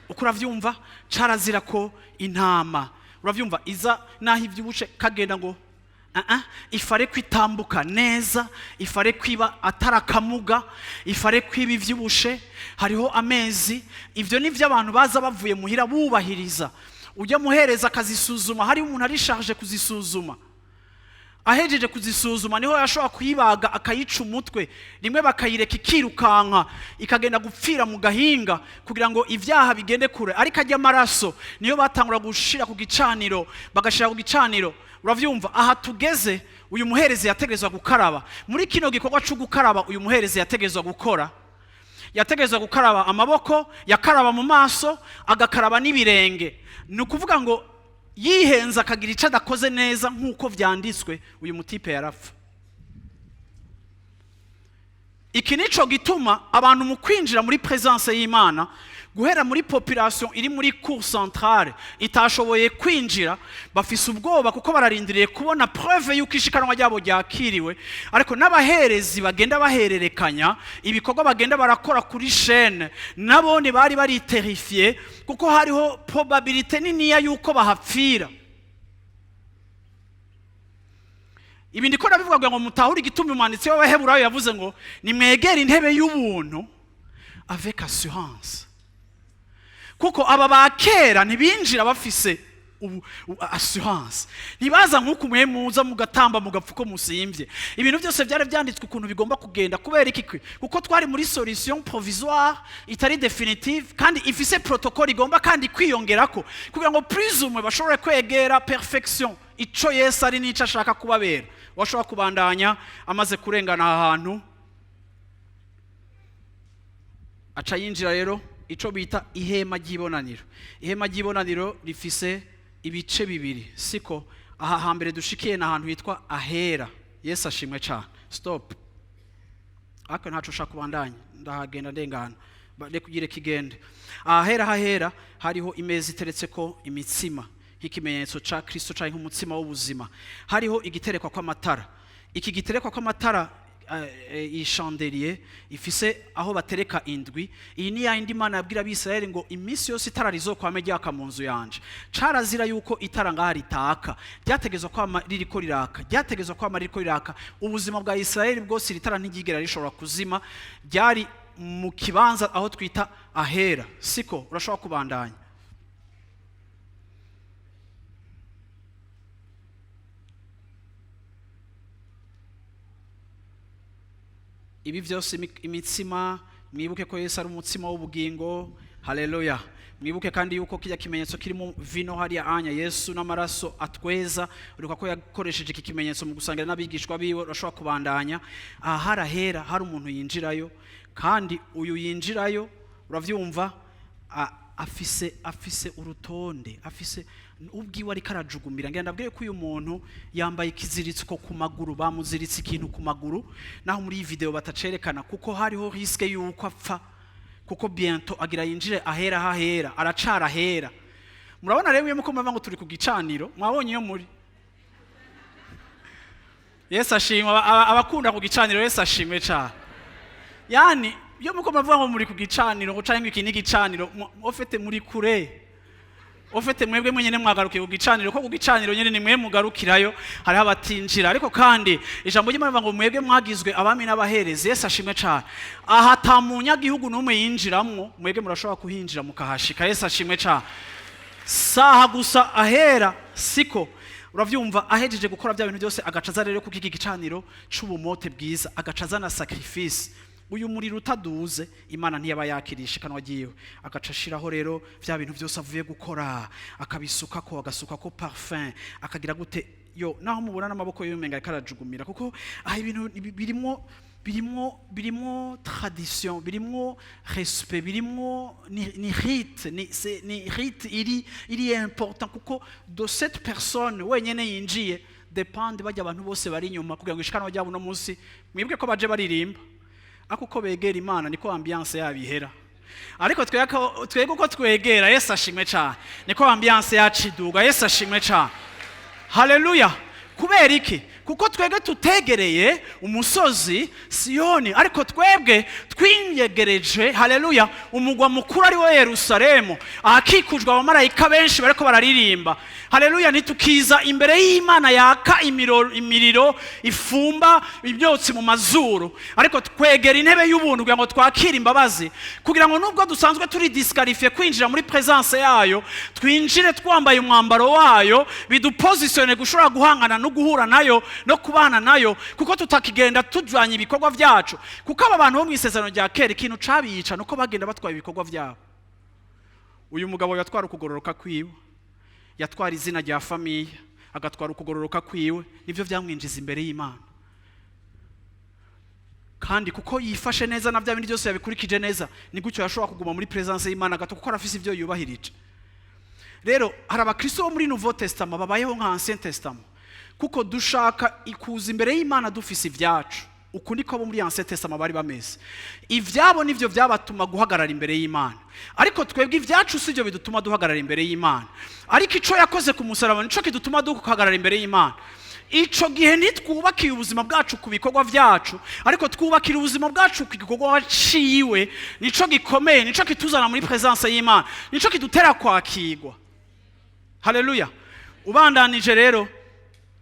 Uko uravyumva, carazira ko intama, uravyumva, iza naho ivyibushe kagenda ngo ifare kwitambuka neza, ifare kwiba atarakamuga, ifare kwiba ivyibushe, hariho amezi. Ivyo nivyo abantu baza bavuye muhira bubahiriza. Ujya muhereza akazisuzuma, hariho umuntu ari chargé kuzisuzuma. Ahejeje kuzisuzuma niho yashobora kuyibaga, akayica umutwe. Rimwe bakayireka ikirukanka, ikagenda gupfira mu gahinga kugira ngo ibyaha bigende kure. Ariko ajya amaraso niyo batangura gushira ku gicaniro, bagashira ku gicaniro. Uravyumva, aha tugeze, uyu muherezi yategerezwa gukaraba. Muri kino gikorwa cyo gukaraba, uyu muherezi yategerezwa gukora, yategerezwa gukaraba amaboko, yakaraba mu maso, agakaraba n'ibirenge. Ni ukuvuga ngo yihenze akagira icyo adakoze neza nk'uko vyanditswe, uyu mutipe yarapfa. Iki nico gituma abantu mu kwinjira muri présence y'Imana, guhera muri population iri muri cour centrale itashoboye kwinjira, bafise ubwoba kuko bararindiriye kubona preuve y'uko ishikanwa ryabo ryakiriwe. Ariko n'abaherezi bagenda bahererekanya ibikorwa, bagenda barakora kuri chaîne, nabone bari bari terrifiés kuko hariho probabilité niniya y'uko bahapfira. Ibi ndiko ndabivuga kugira ngo mutahure igituma umwanditsi w'Abaheburayo yavuze ngo nimwegere intebe y'ubuntu avec assurance, kuko aba ba kera ntibinjira bafise ubu assurance. Ntibaza nk'uko mwe muza mugatamba mugapfa uko musimvye. Ibintu byose byari byanditswe ukuntu bigomba kugenda. Kubera iki? Kuko twari muri solution provisoire itari définitive, kandi ifise protocole igomba kandi kwiyongerako kugira ngo plus ou moins bashobore kwegera perfection, ico Yesu ari n'ico ashaka kubabera. Washobora kubandanya. Amaze kurengana aha hantu, aca yinjira rero ico bita ihema ry'ibonaniro. Ihema ry'ibonaniro rifise ibice bibiri, siko? Aha hambere dushikiye ni ahantu hitwa Ahera. Yesu ashimwe cyane. Stop. Ariko ntaco ushaka kubandanya, ndahagenda ndengana. Reka ugire kigende. Ahera, hahera hariho imeza iteretse ko imitsima nk'ikimenyetso ca Kristo canke nk'umutsima w'ubuzima. Hariho igiterekwa kw'amatara. Iki giterekwa kw'amatara, iyi chandelier ifise aho batereka indwi, iyi ni yindi Imana yabwira Abisirayeli ngo iminsi yose itara rizokwame ryaka mu nzu yanje. Carazira yuko itara ngaha ritaka, ryategezwa kwama ririko riraka, ryategezwa kwama ririko riraka. Ubuzima bwa Isirayeli bwose iri tara ntiryigera rishobora kuzima. Ryari mu kibanza aho twita Ahera, siko? Urashobora kubandanya. Ibi byose, imitsima, mwibuke ko Yesu ari umutsima w'ubugingo. Haleluya! Mwibuke kandi yuko kijya kimenyetso kirimo vino hariya anya, Yesu n'amaraso atweza. Uribuka ko yakoresheje iki kimenyetso mu gusangira n'abigishwa biwe. Urashobora kubandanya. Aha harahera, hari umuntu yinjirayo, kandi uyu yinjirayo, uravyumva, afise urutonde, afise ubwiwe ariko arajugumira. Ngira ndabwiye ko uyu muntu yambaye ikiziritsiko ku maguru, bamuziritse ikintu ku maguru, naho muri iyi video batacerekana, kuko hariho risque yuko apfa, kuko bientôt agira yinjire Ahera. Hahera aracara ahera. Murabona rero, iyo muko muvuga ngo turi ku gicaniro, mwabonye iyo muri. Yesu ashimwe. Abakunda ku gicaniro, Yesu ashimwe cyane. Yani iyo muko muvuga ngo muri ku gicaniro, ngo canke iki ni igicaniro, ofete muri kure. Ofete mwebwe mwenyene mwagarukiye ku gicaniro, ko ku gicaniro nyene ni mwe mugarukirayo, hariho abatinjira. Ariko kandi ijambo ry'Imana rivuga ngo mwebwe mwagizwe abami n'abaherezi. Yesu ashimwe cyane. Aha ata munyagihugu n'umwe yinjiramwo, mwebwe murashobora kuhinjira mukahashika. Yesu ashimwe cyane. Saha gusa Ahera, siko? Uravyumva, ahejeje gukora bya bintu byose, agaca aza rero kuko iki gicaniro c'ubumote bwiza, agaca azana sacrifice. Uyu muriro utaduze, Imana ntiyaba yakirisha ikanwa ryiwe. Agaca ashiraho rero bya bintu byose avuye gukora, akabisukako, agasukako parfum, akagira gute. Yo naho mubona n'amaboko yiwe umenga ariko arajugumira, kuko aha ibintu birimwo tradition, birimwo respect, birimwo ni rite, ni c'est ni rite iri important, kuko de cette personne wenyene yinjiye dépend bajya abantu bose bari inyuma kugira ngo ishikanwa ryabo uno munsi. Mwibwe ko baje baririmba, ariko uko begera Imana niko ambiance yabo ihera. Ariko twebwe uko twegera Yesu ashimwe cyane, niko ambiance yacu iduga. Yesu ashimwe cyane. Haleluya! Kubera iki? Kuko twebwe tutegereye umusozi Siyoni, ariko twebwe twegereye Yerusalemu nshasha. Twiyegereje, haleluya, umugwa mukuru ari wo Yerusalemu, ahakikujwe abamarayika benshi bariko bararirimba haleluya. Ntitukiza imbere y'Imana yaka imiriro ifumba imyotsi mu mazuru, ariko twegera intebe y'ubuntu kugira ngo twakire imbabazi, kugira ngo nubwo dusanzwe turi disqualifiés kwinjira muri présence yayo, twinjire twambaye umwambaro wayo, bidupositione gushobora guhangana no guhura nayo no kubana nayo, kuko tutakigenda tujanye ibikorwa byacu. Kuko aba bantu bo mu Isezerano rya kera, ikintu cabica nuko bagenda batwaye ibikorwa byabo. Uyu mugabo yatwara ukugororoka kwiwe, yatwara izina rya famille, agatwara ukugororoka kwiwe, nibyo byamwinjiza imbere y'Imana. Kandi kuko yifashe neza na bya bindi byose yabikurikije neza, ni gutyo yashobora kuguma muri présence y'Imana gato, kuko arafise ibyo yubahirije. Rero hari abakristo bo muri Nouveau Testament babayeho nka Ancien Testament, kuko dushaka ikuza imbere y'Imana dufise ibyacu. Uku niko abo muri Ancien Testament bari bameze. Ibyabo nivyo byabatuma guhagarara imbere y'Imana, ariko twebwe ibyacu si byo bidutuma duhagarara imbere y'Imana, ariko ico yakoze ku musaraba nico kidutuma duhagarara imbere y'Imana. Ico gihe ntitwubakiye ubuzima bwacu ku bikorwa byacu, ariko twubakira ubuzima bwacu ku gikorwa ciwe. Nico gikomeye, nico kituzana muri présence y'Imana, nico kidutera kwakirwa. Haleluya. Ubandanije rero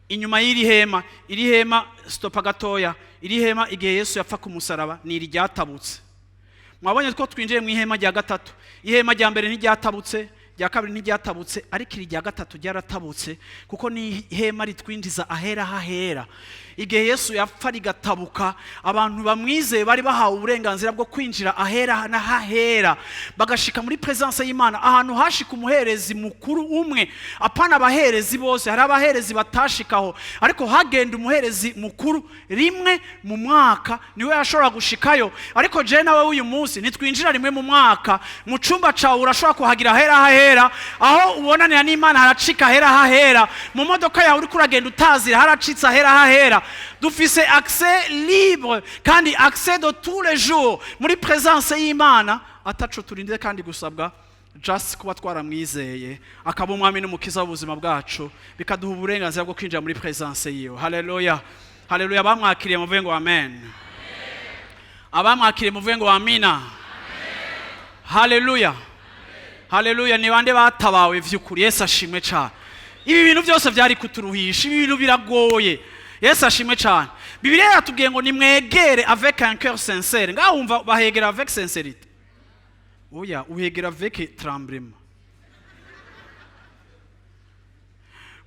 inyuma y'iri hema, iri hema, stopa gatoya, iri hema igihe Yesu yapfa ku musaraba ni iri ryatabutse. Mwabonye ko twinjiye mu ihema rya gatatu. Ihema rya mbere ntiryatabutse, rya kabiri ntiryatabutse, ariko iri rya gatatu ryaratabutse, kuko ni ihema ritwinjiza ahera hahera. Igihe Yesu yapfa rigatabuka, abantu bamwizeye bari bahawe uburenganzira bwo kwinjira ahera n'ahahera, bagashika muri présence y'Imana, ahantu hashika umuherezi mukuru umwe, apana abaherezi bose. Hari abaherezi batashikaho, ariko hagenda umuherezi mukuru rimwe mu mwaka, niwe yashobora gushikayo. Ariko je nawe uyu munsi ntitwinjira rimwe mu mwaka. Mu cumba cawe urashobora kuhagira ahera hahera, aho ubonanira n'Imana haracika ahera hahera. Mu modoka yawe uriko uragenda utazira, haracitse ahera hahera. Dufise accès libre kandi accès de tous les jours muri présence y'Imana, ataco turinde kandi gusabwa, just kuba twaramwizeye akaba umwami n'umukiza w'ubuzima bwacu, bikaduha uburenganzira bwo kwinjira muri présence yiwe. Haleluya, haleluya. Bamwakiriye muvuge ngo amen. Abamwakiriye muvuge ngo amina. Haleluya, haleluya. Ni bande batabawe vy'ukuri? Yesu ashimwe cyane. Ibi bintu byose byari kuturuhisha, ibi bintu biragoye. Yesu ashimwe cyane. Bibiliya yatubwiye ngo nimwegere avec un cœur sincère. Ngaho wumva bahegera avec sincérité? Oya, uhegera avec tremblement,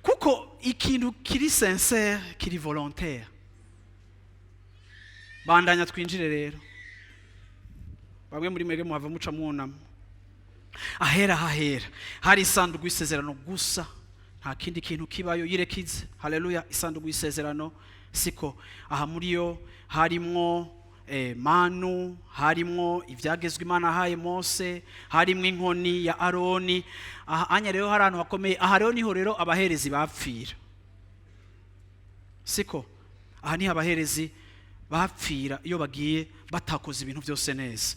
kuko ikintu kiri sincère kiri volontaire. Bandanya twinjire rero. Bamwe muri mwebwe muhava muca mwunama. Ahera hahera hari isanduku y'isezerano gusa, nta kindi kintu kibayo. Yirekize, haleluya. Isanduku y'isezerano, siko? Aha muri yo harimwo manu, harimwo ibyagezwe Imana ahaye Mose, harimwo inkoni ya Aroni. Aha anya rero hari ahantu hakomeye. Aha rero niho rero abaherezi bapfira, siko? Aha niho abaherezi bapfira iyo bagiye batakoze ibintu byose neza.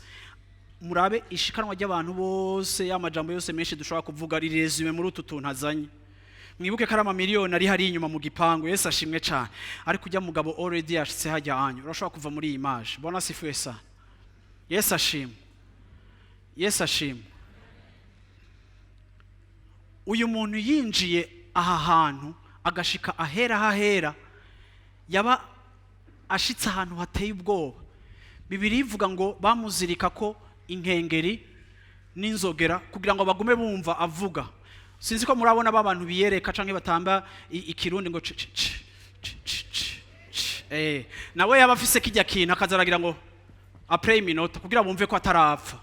Murabe ishikanwa ry'abantu bose, y'amajambo yose menshi dushobora kuvuga rirezime muri utu tuntu azanye. Mwibuke ko ari amamiliyoni ari hari inyuma mu gipangu. Yesu ashimwe cyane. Ariko ujya mugabo already yashitse hajya hanyu, urashobora kuva muri iyi image. Bwana asifiwe sana. Yesu ashimwe, Yesu ashimwe. Uyu muntu yinjiye aha hantu agashika ahera hahera, yaba ashitse ahantu hateye ubwoba. Bibiliya ivuga ngo bamuzirika ko inkengeri n'inzogera kugira ngo bagume bumva avuga. Sinzi ko murabona ba bantu biyereka canke batamba ikirundi ngo c c c c c c c. Nawe yaba afise kijya kintu, akaza aragira ngo après iminota kugira bumve ko atarapfa.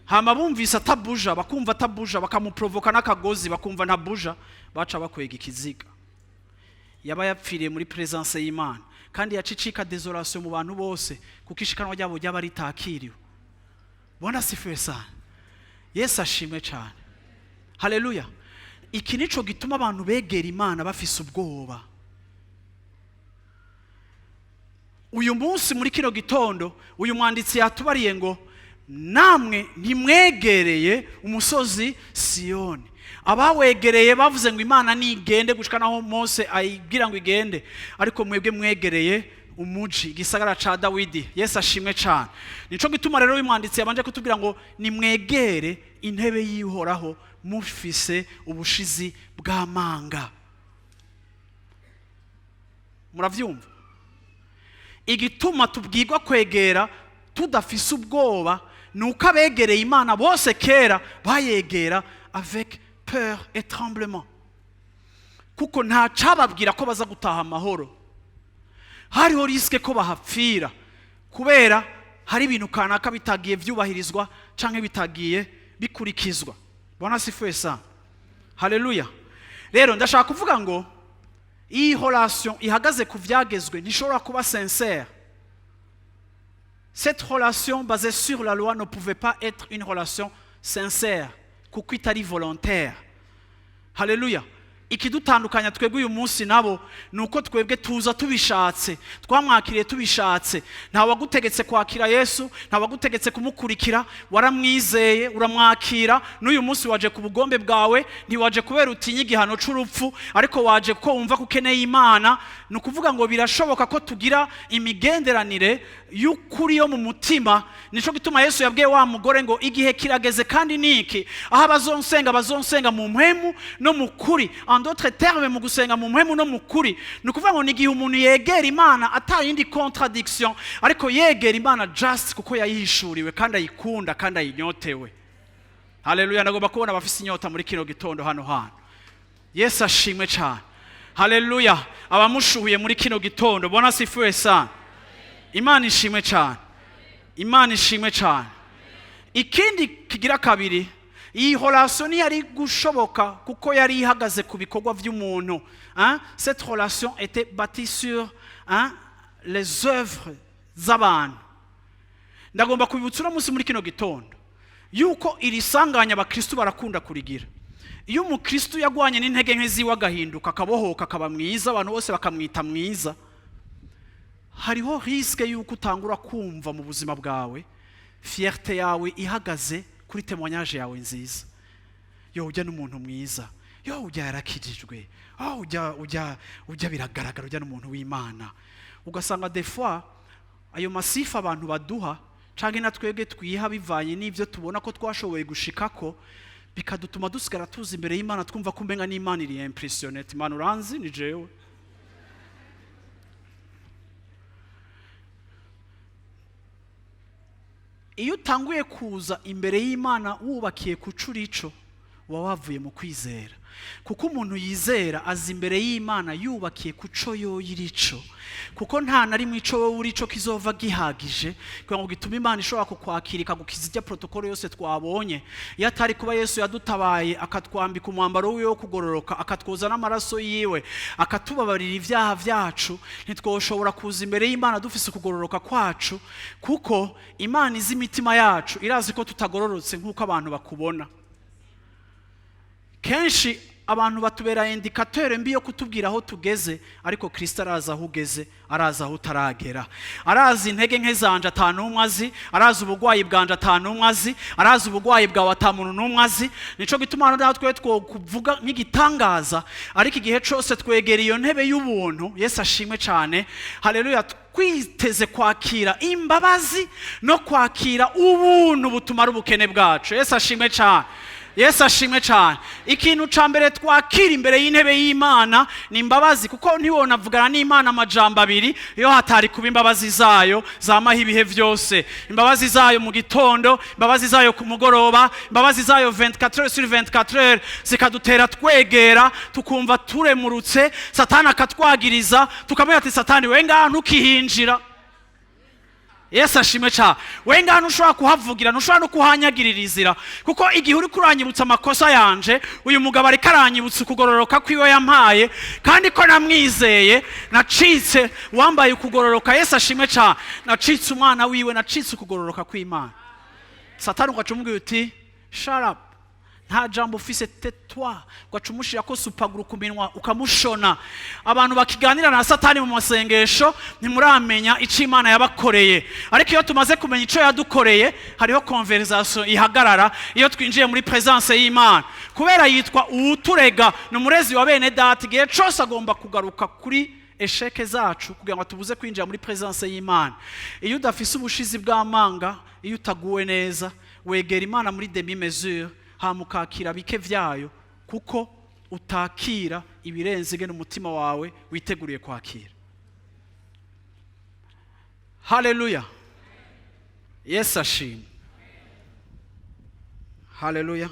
Hama bumvise atabuja, bakumva atabuja, bakamuprovoka n'akagozi, bakumva ntabuja, baca bakwega ikiziga. Yaba yapfiriye muri présence y'Imana, kandi yacicika désolation mu bantu bose, kuko ishikanwa ryabo ryaba ritakiriwe. Bwana asifiwe sana. Yesu ashimwe cyane. Haleluya. Iki nico gituma abantu begera Imana bafise ubwoba. Uyu munsi muri kino gitondo, uyu mwanditsi yatubariye ngo namwe ntimwegereye umusozi Siyoni. Abawegereye bavuze ngo Imana nigende, gushika naho Mose ayibwira ngo igende, ariko mwebwe mwegereye Umuji, igisagara ca Dawidi. Yesu ashimwe cane. Nico gituma rero uyu mwanditsi yabanje kutubwira ngo nimwegere intebe y'Ihoraho mufise ubushizi bw'amanga. Muravyumva igituma tubwirwa kwegera tudafise ubwoba? Ni uko abegereye Imana bose kera bayegera avec peur et tremblement, kuko nta cababwira ko baza gutaha amahoro. Hariho risque ko bahapfira kubera hari ibintu kanaka bitagiye byubahirizwa canke bitagiye bikurikizwa. Bwana asifiwe sana, haleluya. Rero ndashaka kuvuga ngo iyi relation ihagaze ku vyagezwe ntishobora kuba sincère. Cette relation basée sur la loi ne pouvait pas être une relation sincère, kuko itari volontaire. Haleluya. Ikidutandukanya twebwe uyu munsi nabo ni uko twebwe tuza tubishatse, twamwakiriye tubishatse. Nta wagutegetse kwakira Yesu, nta wagutegetse kumukurikira. Waramwizeye, uramwakira. N'uyu munsi waje ku bugombe bwawe, ntiwaje kubera utinya igihano c'urupfu, ariko waje ko wumva ko ukeneye Imana. Ni ukuvuga ngo birashoboka ko tugira imigenderanire y'ukuri yo mu mutima. Nico gituma Yesu yabwiye wa mugore ngo igihe kirageze kandi niki, aho abazonsenga bazonsenga mu mpwemu no mu kuri. En d'autres termes, mu gusenga mu mpwemu no mu kuri, ni ukuvuga ngo ni igihe umuntu yegera Imana ata yindi contradiction, ariko yegera Imana just kuko yayihishuriwe kandi ayikunda kandi ayinyotewe. Haleluya. Ndagomba kubona abafise inyota muri kino gitondo hano hantu. Yesu ashimwe cyane, haleluya. Abamushuhuye muri kino gitondo, Bwana asifiwe sana. Imana ishimwe cyane, Imana ishimwe cyane. Ikindi kigira kabiri, iyi relation ntiyari gushoboka kuko yari ihagaze ku bikorwa by'umuntu, hein? Cette relation était bâtie sur, hein, les œuvres z'abantu. Ndagomba kubibutsa uno munsi muri kino gitondo yuko iri sanganya abakristu barakunda kurigira. Iyo umukristu yagwanye n'intege nke ziwe, agahinduka, akabohoka, akaba mwiza, abantu bose bakamwita mwiza, hariho risque yuko utangura kumva mu buzima bwawe fierté yawe ihagaze kuri témoignage yawe nziza. Yo, ujya n'umuntu mwiza, yo, ujya yarakijijwe, oh, ujya biragaragara, ujya n'umuntu w'Imana. Ugasanga des fois ayo masifa abantu baduha canke na twebwe twiha bivanye n'ibyo tubona ko twashoboye gushikako, bikadutuma dusigara tuza imbere y'Imana twumva ko umenga n'Imana iri impressionnée. Imana uranzi, ni jewe. Iyo utanguye kuza imbere y'Imana wubakiye ku curico, uba wavuye mu kwizera, kuko umuntu yizera aza imbere y'Imana yubakiye ku co yoyo irico, kuko nta na rimwe ico wowe urico kizova gihagije kugira ngo gitume Imana ishobora kukwakira ikagukiza ijya protocole yose twabonye. Iyo atari kuba Yesu yadutabaye, akatwambika umwambaro wiwe wo kugororoka, akatwoza n'amaraso yiwe, akatubabarira ibyaha byacu, ntitwoshobora kuza imbere y'Imana dufise ukugororoka kwacu, kuko Imana izi imitima yacu, irazi ko tutagororotse nk'uko abantu bakubona. Kenshi abantu batubera indicateur mbi yo kutubwira aho tugeze, ariko Kristo arazi aho ugeze, arazi aho utaragera, arazi intege nke zanje atanumwe azi, arazi ubugwayi bwanje atanumwe azi, arazi ubugwayi bwawe atamuntu n'umwe azi. Nico gituma natwe twokuvuga nk'igitangaza, ariko igihe cose twegera iyo ntebe y'ubuntu, Yesu ashimwe cyane, haleluya, twiteze kwakira imbabazi no kwakira ubuntu butumara ubukene bwacu. Yesu ashimwe cyane, Yesu ashimwe cyane. Ikintu ca mbere twakira imbere y'intebe y'Imana ni imbabazi, kuko ntiwonavugana n'Imana amajambo abiri iyo hatari kuba imbabazi zayo zamaho ibihe byose. Imbabazi zayo mu gitondo, imbabazi zayo ku mugoroba, imbabazi zayo 24 heures sur 24 heures, zikadutera twegera tukumva turemurutse. Satani akatwagiriza, tukamubwira ati: "Satani we, ngaha ntukihinjira." Yesu ashimwe cyane. We ngaha ntushobora kuhavugira, ntushobora no kuhanyagiririzira, kuko igihe uri kuranyibutsa amakosa yanje, uyu mugabo ariko aranyibutsa ukugororoka kwiwe yampaye, kandi ko namwizeye nacitse wambaye ukugororoka. Yesu ashimwe cyane. Nacitse umwana wiwe, nacitse ukugororoka kw'Imana. Satani ugaca umubwira uti: "Shut up, nta jambo ufise, tais-toi." Ugaca umushira ko super glue ku minwa, ukamushona. Abantu bakiganira na Satani mu masengesho ntimuramenya icyo Imana yabakoreye, ariko iyo tumaze kumenya icyo yadukoreye, hariho conversation ihagarara iyo twinjiye muri presence y'Imana. Kubera yitwa uwuturega, ni umurezi wa bene data, igihe cyose agomba kugaruka kuri Échecs zacu kugira ngo tubuze kwinjira muri présence y'Imana. Iyo udafise ubushizi bw'amanga, iyo utaguwe neza, wegera Imana muri demi mesure, hama ukakira bike vyayo, kuko utakira ibirenze ingene umutima wawe witeguriye kwakira. Haleluya, Yesu ashimwe. Haleluya.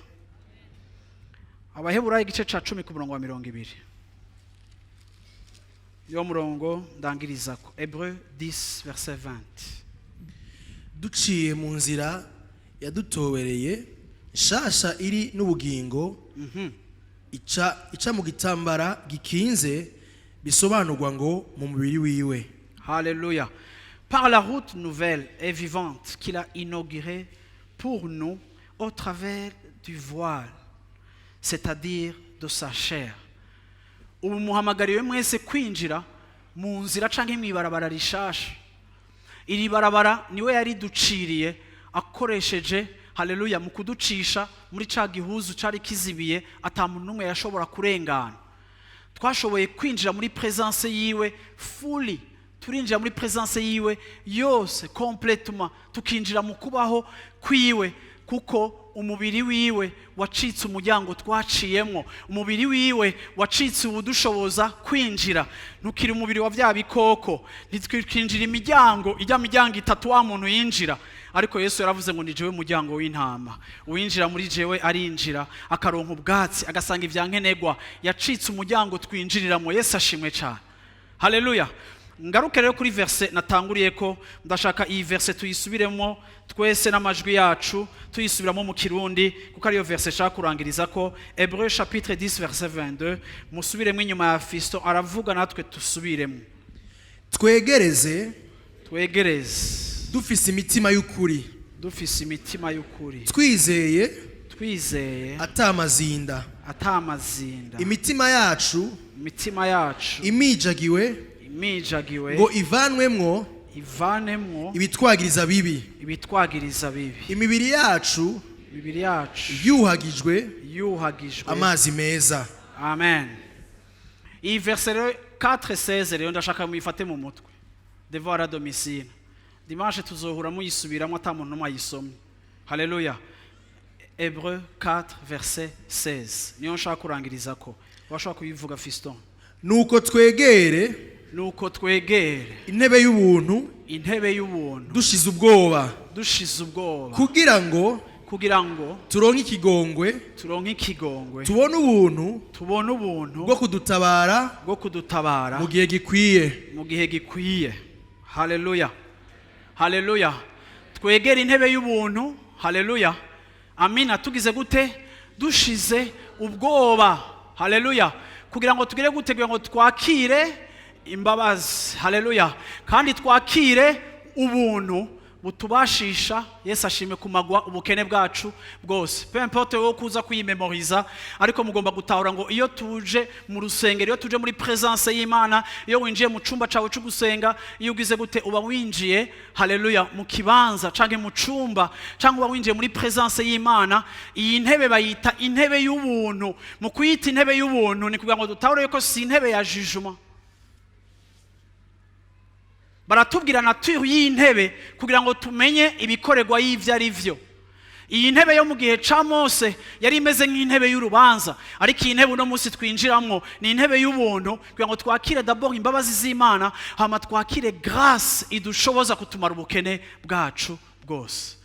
Abaheburayo igice ca 10 ku murongo wa 20, niwo murongo ndangirizako. Hébreux 10 verset 20. Duciye mu nzira yadutobereye nshasha iri n'ubugingo, ica mu gitambara gikinze, bisobanurwa ngo mu mubiri wiwe. Alléluia. Par la route nouvelle et vivante qu'il a inaugurée pour nous au travers du voile, c'est-à-dire de sa chair. Ubu muhamagariwe mwese kwinjira mu nzira canke mw'ibarabara rishasha. Iri barabara niwe yariduciriye akoresheje, haleluya, mu kuducisha muri ca gihuzu cari kizibiye, ata muntu n'umwe yashobora kurengana. Twashoboye kwinjira muri présence yiwe fully, turinjira muri présence yiwe yose complètement, tukinjira mu kubaho kwiwe, kuko umubiri wiwe wacitse umuryango twaciyemwo, umubiri wiwe wacitse uwudushoboza kwinjira. Ntukiri umubiri wa bya bikoko, ntitwikinjira imiryango ijya miryango itatu wa muntu yinjira. Ariko Yesu yaravuze ngo: "Ni jewe muryango w'intama, uwinjira muri jewe arinjira akaronka ubwatsi, agasanga ibya nkenerwa." Yacitse umuryango twinjiriramo. Yesu ashimwe cyane. Haleluya. Ngaruke rero kuri verset natanguriye ko ndashaka iyi verset tuyisubiremo twese n'amajwi yacu, tuyisubiramo mu Kirundi, kuko ariyo verset nshaka kurangiriza ko. Hébreu chapitre 10 verset 22. Musubiremo inyuma ya Fisto aravuga, natwe tusubiremo. Twegereze Twegereze dufise imitima y'ukuri, dufise imitima y'ukuri, twizeye twizeye atamazinda, atamazinda, imitima yacu imitima yacu imijagiwe imijagiwe ngo ivanwemwo ivanemwo ibitwagiriza bibi, ibitwagiriza bibi, imibiri yacu imibiri yacu yuhagijwe yuhagijwe amazi meza. Amen. Iyi verset rero 4:16 rero ndashaka muyifate mu mutwe. Devoir à domicile: dimanche tuzohura muyisubiramo ata muntu n'umwe ayisomye. Haleluya. Hébreu 4 verset 16 niyo nshaka kurangiriza ko. Washobora kuyivuga, Fiston? Nuko twegere Nuko twegere intebe y'ubuntu intebe y'ubuntu dushize ubwoba, dushize ubwoba, kugira ngo kugira ngo turonke ikigongwe, turonke ikigongwe, tubone ubuntu tubone ubuntu bwo kudutabara bwo kudutabara mu gihe gikwiye. Mu gihe gikwiye. Haleluya, haleluya. Twegere intebe y'ubuntu, haleluya, amina. Tugize gute? Dushize ubwoba. Haleluya. Kugira ngo tugire gute? Kugira ngo twakire imbabazi, haleluya, kandi twakire ubuntu butubashisha, Yesu ashime, kumagwa ubukene bwacu bwose. Peu importe wowe kuza kuyimemoriza, ariko mugomba gutahura ngo iyo tuje mu rusengero, iyo tuje muri présence y'Imana, iyo winjiye mu cumba cawe cyo gusenga, iyo ugize gute, uba winjiye, haleluya, mu kibanza canke mu cumba, canke uba winjiye muri présence y'Imana. Iyi ntebe bayita intebe y'ubuntu. Mu kuyita intebe y'ubuntu ni kugira ngo dutahure yuko si intebe ya jugement. Baratubwira nature y'intebe kugira ngo tumenye ibikorerwa y'ivyo ari vyo. Iyi ntebe yo mu gihe ca Mose yari imeze nk'intebe y'urubanza, ariko iyi ntebe uno munsi twinjiramwo ni intebe y'ubuntu, kugira ngo twakire d'abord imbabazi z'Imana, hama twakire grâce idushoboza kutumara ubukene bwacu bwose.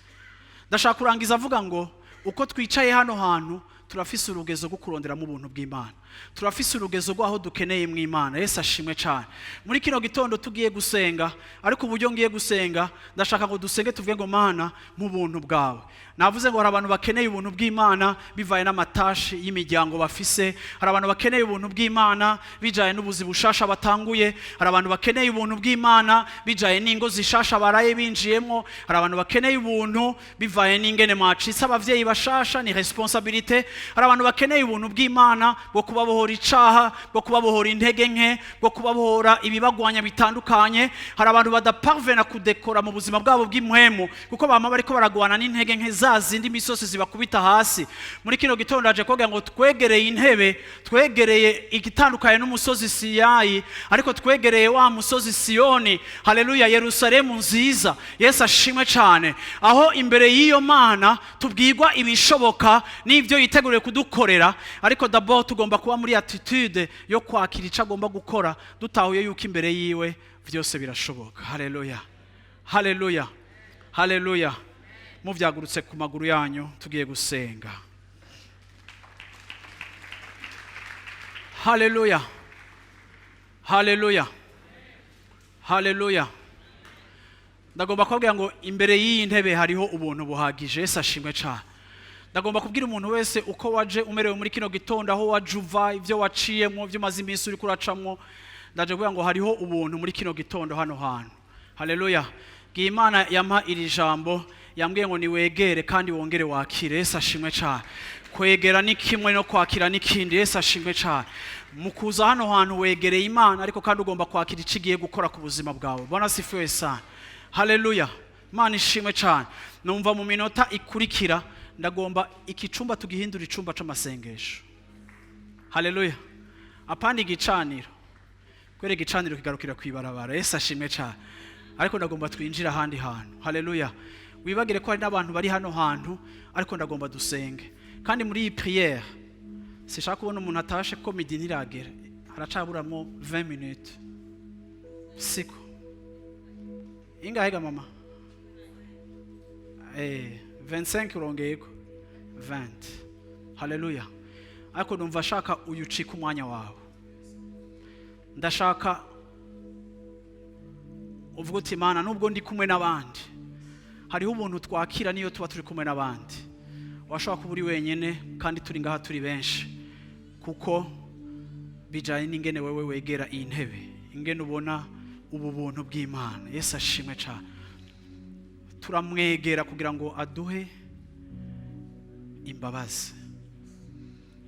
Ndashaka kurangiza avuga ngo uko twicaye hano hantu, turafise urugezo rwo kuronderamo ubuntu bw'Imana, turafise urugezo rw'aho dukeneye mu Imana. Yesu ashimwe cyane. Muri kino gitondo tugiye gusenga, ariko uburyo ngiye gusenga, ndashaka ngo dusenge tuvuge ngo: "Mana, mu buntu bwawe." Navuze ngo hari abantu bakeneye ubuntu bw'Imana bivaye n'amatashi y'imiryango bafise, hari abantu bakeneye ubuntu bw'Imana bijaye n'ubuzi bushasha batanguye, hari abantu bakeneye ubuntu bw'Imana bijaye n'ingo zishasha baraye binjiyemo, hari abantu bakeneye ubuntu bivaye n'ingene mwacitse abavyeyi bashasha, ni responsabilité, hari abantu bakeneye ubuntu bw'Imana bwo kuba kubabohora icaha, bwo kubabohora intege nke, bwo kubabohora ibibagwanya bitandukanye. Hari abantu badaparvena kudekora mu buzima bwabo bw'impwemu kuko bama bariko baragwana n'intege nke, za zindi misozi zibakubita hasi. Muri kino gitondo aje kuvuga ngo twegereye intebe, twegereye igitandukanye n'umusozi Siyayi, ariko twegereye wa musozi Siyoni. Haleluya, Yerusalemu nziza. Yesu ashimwe cyane. Aho imbere y'iyo Mana tubwirwa ibishoboka n'ibyo yiteguriye kudukorera, ariko d'abord tugomba kuba muri attitude yo kwakira icyo agomba gukora, dutahuye yuko imbere yiwe byose birashoboka. Haleluya, haleluya, haleluya. Muvyagurutse ku maguru yanyu, tugiye gusenga. Haleluya, haleluya, haleluya. Ndagomba kubabwira ngo imbere y'iyi ntebe hariho ubuntu buhagije. Yesu ashimwe cyane. Ndagomba kubwira umuntu wese uko waje umerewe muri kino gitondo, aho waje uva, ibyo waciyemo, ibyo umaze iminsi uri kuracamwo, ndaje kuvuga ngo hariho ubuntu muri kino gitondo hano hantu. Haleluya. Ngiye Imana yampa iri jambo, yambwiye ngo niwegere kandi wongere wakire. Yesu ashimwe cyane. Kwegera ni kimwe no kwakira n'ikindi. Yesu ashimwe cyane. Mu kuza hano hantu wegereye Imana, ariko kandi ugomba kwakira icyo igiye gukora ku buzima bwawe. Bwana asifiwe sana. Haleluya, Imana ishimwe cyane. Numva mu minota ikurikira ndagomba iki cumba tugihindura icumba c'amasengesho. Haleluya. Apana igicaniro, kubera igicaniro kigarukira kwibarabara. Yesu ashimwe cyane. Ariko ndagomba twinjira ahandi hantu. Haleluya. Wibagire ko hari n'abantu bari hano hantu, ariko ndagomba dusenge. Kandi muri iyi prière sishaka kubona umuntu atashe ko midi ntiragera, haracaburamwo 20 minutes. Siko ingahe ga mama? 25 urongeyeko 20. Haleluya. Ariko numva ashaka uyu ucika umwanya wawe. Ndashaka uvuga uti: "Imana, nubwo ndi kumwe n'abandi, hariho ubuntu twakira niyo tuba turi kumwe n'abandi." Washobora kuba uri wenyine kandi turi ngaha turi benshi, kuko bijyanye n'ingene wewe wegera iyi ntebe, ingene ubona ubu buntu bw'Imana. Yesu ashimwe cyane. Turamwegera kugira ngo aduhe imbabazi.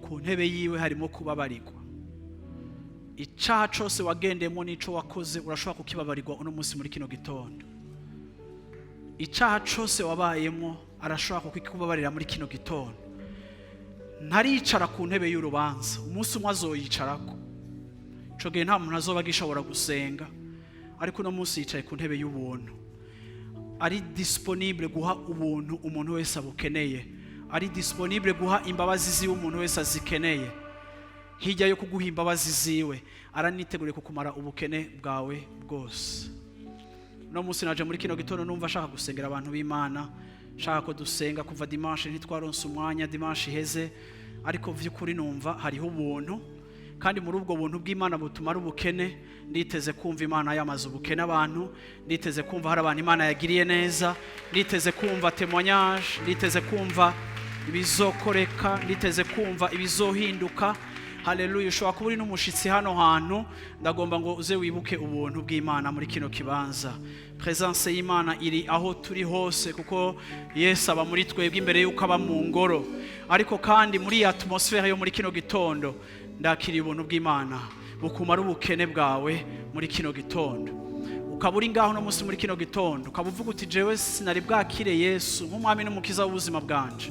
Ku ntebe yiwe harimo kubabarirwa. Icyaha cyose wagendemo n'ico wakoze urashobora kukibabarirwa uno munsi muri kino gitondo. Icyaha cyose wabayemo arashobora kukikubabarira muri kino gitondo. Ntaricara ku ntebe y'urubanza, umunsi umwe azoyicarako. Ico gihe nta muntu azoba agishobora gusenga, ariko uno munsi yicaye ku ntebe y'ubuntu, ari disponible guha ubuntu umuntu wese abukeneye, ari disponible guha imbabazi ziwe umuntu wese azikeneye. Hirya yo kuguha imbabazi ziwe, araniteguriye kukumara ubukene bwawe bwose. Uno munsi naje muri kino gitondo numva ashaka gusengera abantu b'Imana, shaka ko dusenga. Kuva dimanche ntitwaronse umwanya, dimanche iheze, ariko vy'ukuri numva hariho ubuntu, kandi muri ubwo buntu bw'Imana butumara ubukene, nditeze kumva Imana yamaze ubukene abantu, nditeze kumva hari abantu Imana yagiriye neza, nditeze kumva témoignage, nditeze kumva ibizokoreka, nditeze kumva ibizohinduka. Haleluya. Ushobora kuba uri n'umushitsi hano hantu, ndagomba ngo uze wibuke ubuntu bw'Imana muri kino kibanza. Présence y'Imana iri aho turi hose, kuko Yesu aba muri twebwe imbere y'uko aba mu ngoro. Ariko kandi muri iyi atmosphère yo muri kino gitondo, ndakiriye ubuntu bw'Imana bukumara ubukene bwawe muri kino gitondo. Ukaba uri ngaho no munsi muri kino gitondo, ukaba uvuga uti: "Jewe sinari bwakire Yesu nk'umwami n'umukiza w'ubuzima bwanje,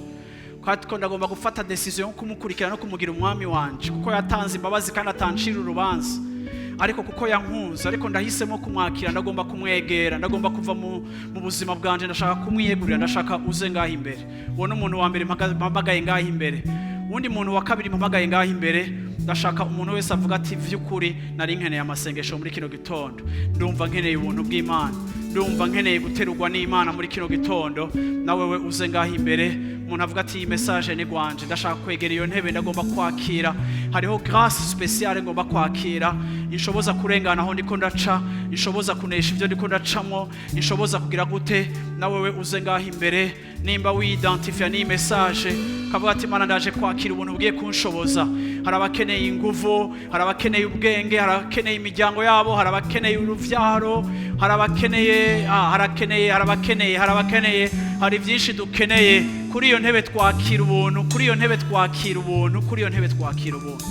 kandi ko ndagomba gufata décision yo kumukurikira no kumugira umwami wanje, kuko yatanze imbabazi kandi atancira urubanza, ariko kuko yankunze, ariko ndahisemo kumwakira, ndagomba kumwegera, ndagomba kuva mu buzima bwanje, ndashaka kumwiyegurira," ndashaka uze ngaho imbere. Uwo ni umuntu wa mbere mpamagaye ngaho imbere. Uwundi muntu wa kabiri mpamagaye ngaho imbere, ndashaka umuntu wese avuga ati: "Vy'ukuri nari nkeneye amasengesho muri kino gitondo, ndumva nkeneye ubuntu bw'Imana, ndumva nkeneye guterurwa n'Imana muri kino gitondo," nawe we uze ngaho imbere. Umuntu avuga ati: "Iyi message ni gwanje, ndashaka kwegera iyo ntebe, ndagomba kwakira, hariho grâce spéciale ngomba kwakira inshoboza kurengana aho ndiko ndaca, inshoboza kunesha ibyo ndiko ndacamwo, inshoboza kugira gute," nawe we uze ngaho imbere. Nimba widentifia n'iyi message, ukavuga ati: "Mana, ndaje kwakira ubuntu bugiye kunshoboza." Hari abakeneye inguvu, hari abakeneye ubwenge, hari abakeneye imiryango yabo, hari abakeneye uruvyaro, hari abakeneye harakeneye, hari abakeneye, hari abakeneye, hari byinshi dukeneye. Kuri iyo ntebe twakira ubuntu, kuri iyo ntebe twakira ubuntu, kuri iyo ntebe twakira ubuntu.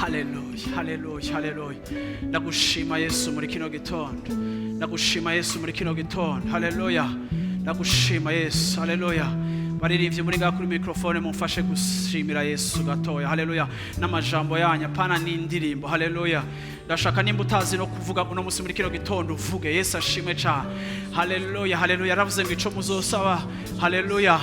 Haleluya, haleluya, haleluya. Ndagushima Yesu muri kino gitondo, ndagushima Yesu muri kino gitondo. Haleluya, ndagushima Yesu. Haleluya. Baririmbye muri ngaha kuri microphone, mumfashe gushimira Yesu gatoya. Haleluya, n'amajambo yanyu, apana n'indirimbo. Haleluya. Ndashaka nimba utazi no kuvuga uno musi, muri kino gitondo uvuge. Yesu ashimwe cyane. Haleluya, haleluya. Yaravuze ngo ico muzosaba, haleluya,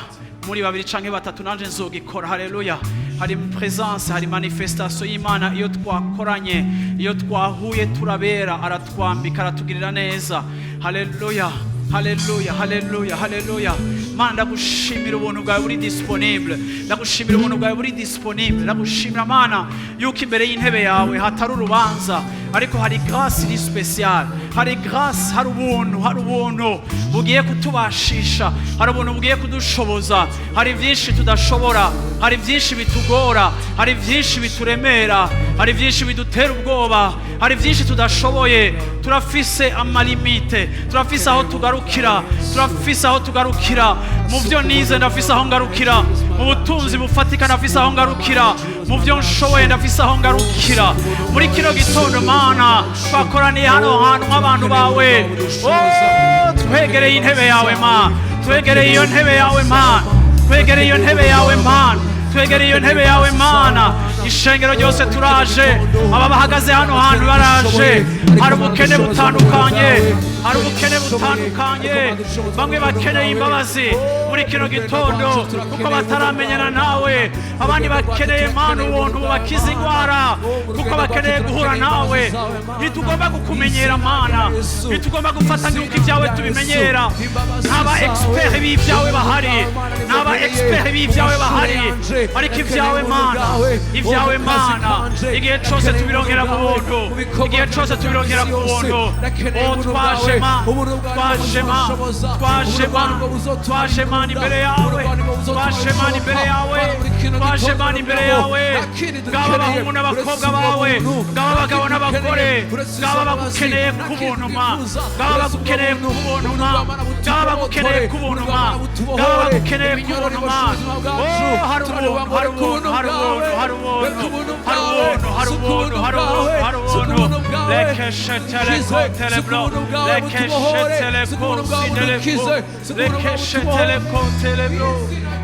muri babiri canke batatu, nanje nzogikora. Haleluya. Hari presence, hari manifestation y'Imana iyo twakoranye, iyo twahuye turabera, aratwambika, aratugirira neza. Haleluya, haleluya, haleluya, haleluya. Mana, ndagushimira ubuntu bwawe buri disponible, ndagushimira ubuntu bwawe buri disponible. Ndagushimira Mana yuko imbere y'intebe yawe hatari urubanza, ariko hari grâce iri spéciale, hari grâce, hari ubuntu, hari ubuntu bugiye kutubashisha, hari ubuntu bugiye kudushoboza. Hari byinshi tudashobora, hari byinshi bitugora, hari byinshi bituremera, hari byinshi bidutera ubwoba, hari byinshi tudashoboye. Turafise ama limites, turafise aho tugarukira, turafise aho tugarukira. Mu byo nize ndafise aho ngarukira, mu butunzi bufatika ndafise aho ngarukira, mu byo nshoboye ndafise aho ngarukira. Muri kino gitondo Mana, twakoraniye hano hantu nk'abantu bawe. Oh, twegereye intebe yawe Ma, twegereye iyo ntebe yawe Mana, twegereye iyo ntebe yawe Mana, twegereye iyo ntebe yawe Mana. Ishengero ryose turaje, aba bahagaze hano hantu baraje. Hari ubukene butandukanye, hari ubukene butandukanye. Bamwe bakeneye imbabazi muri kino gitondo kuko bataramenyana nawe, abandi bakeneye Mana ubuntu bubakiza indwara kuko bakeneye guhura nawe. Ntitugomba kukumenyera Mana, ntitugomba gufata nk'uko ibyawe tubimenyera. Ntaba expert b'ibyawe bahari, ntaba expert b'ibyawe bahari, ariko ibyawe Mana, ibyawe Mana, igihe cyose tubirongera ku buntu, igihe cyose tubirongera ku buntu. Oh, twaje Ma, twaje Ma, twaje Ma, twaje Mana imbere yawe, twaje Mana imbere yawe, twaje Mana imbere yawe. Ngaba abahungu n'abakobwa bawe, ngaba abagabo n'abagore, ngaba bagukeneye ku buntu Ma, ngaba bagukeneye ku buntu Ma, ngaba bagukeneye ku buntu Ma, ngaba bagukeneye ku buntu Ma. Oh, hari ubuntu, hari ubuntu, hari ubuntu, hari ubuntu, hari ubuntu, hari ubuntu, hari ubuntu, hari ubuntu. Lekesheteleko teleblo, lekesheteleko sideleko, lekesheteleko teleblo.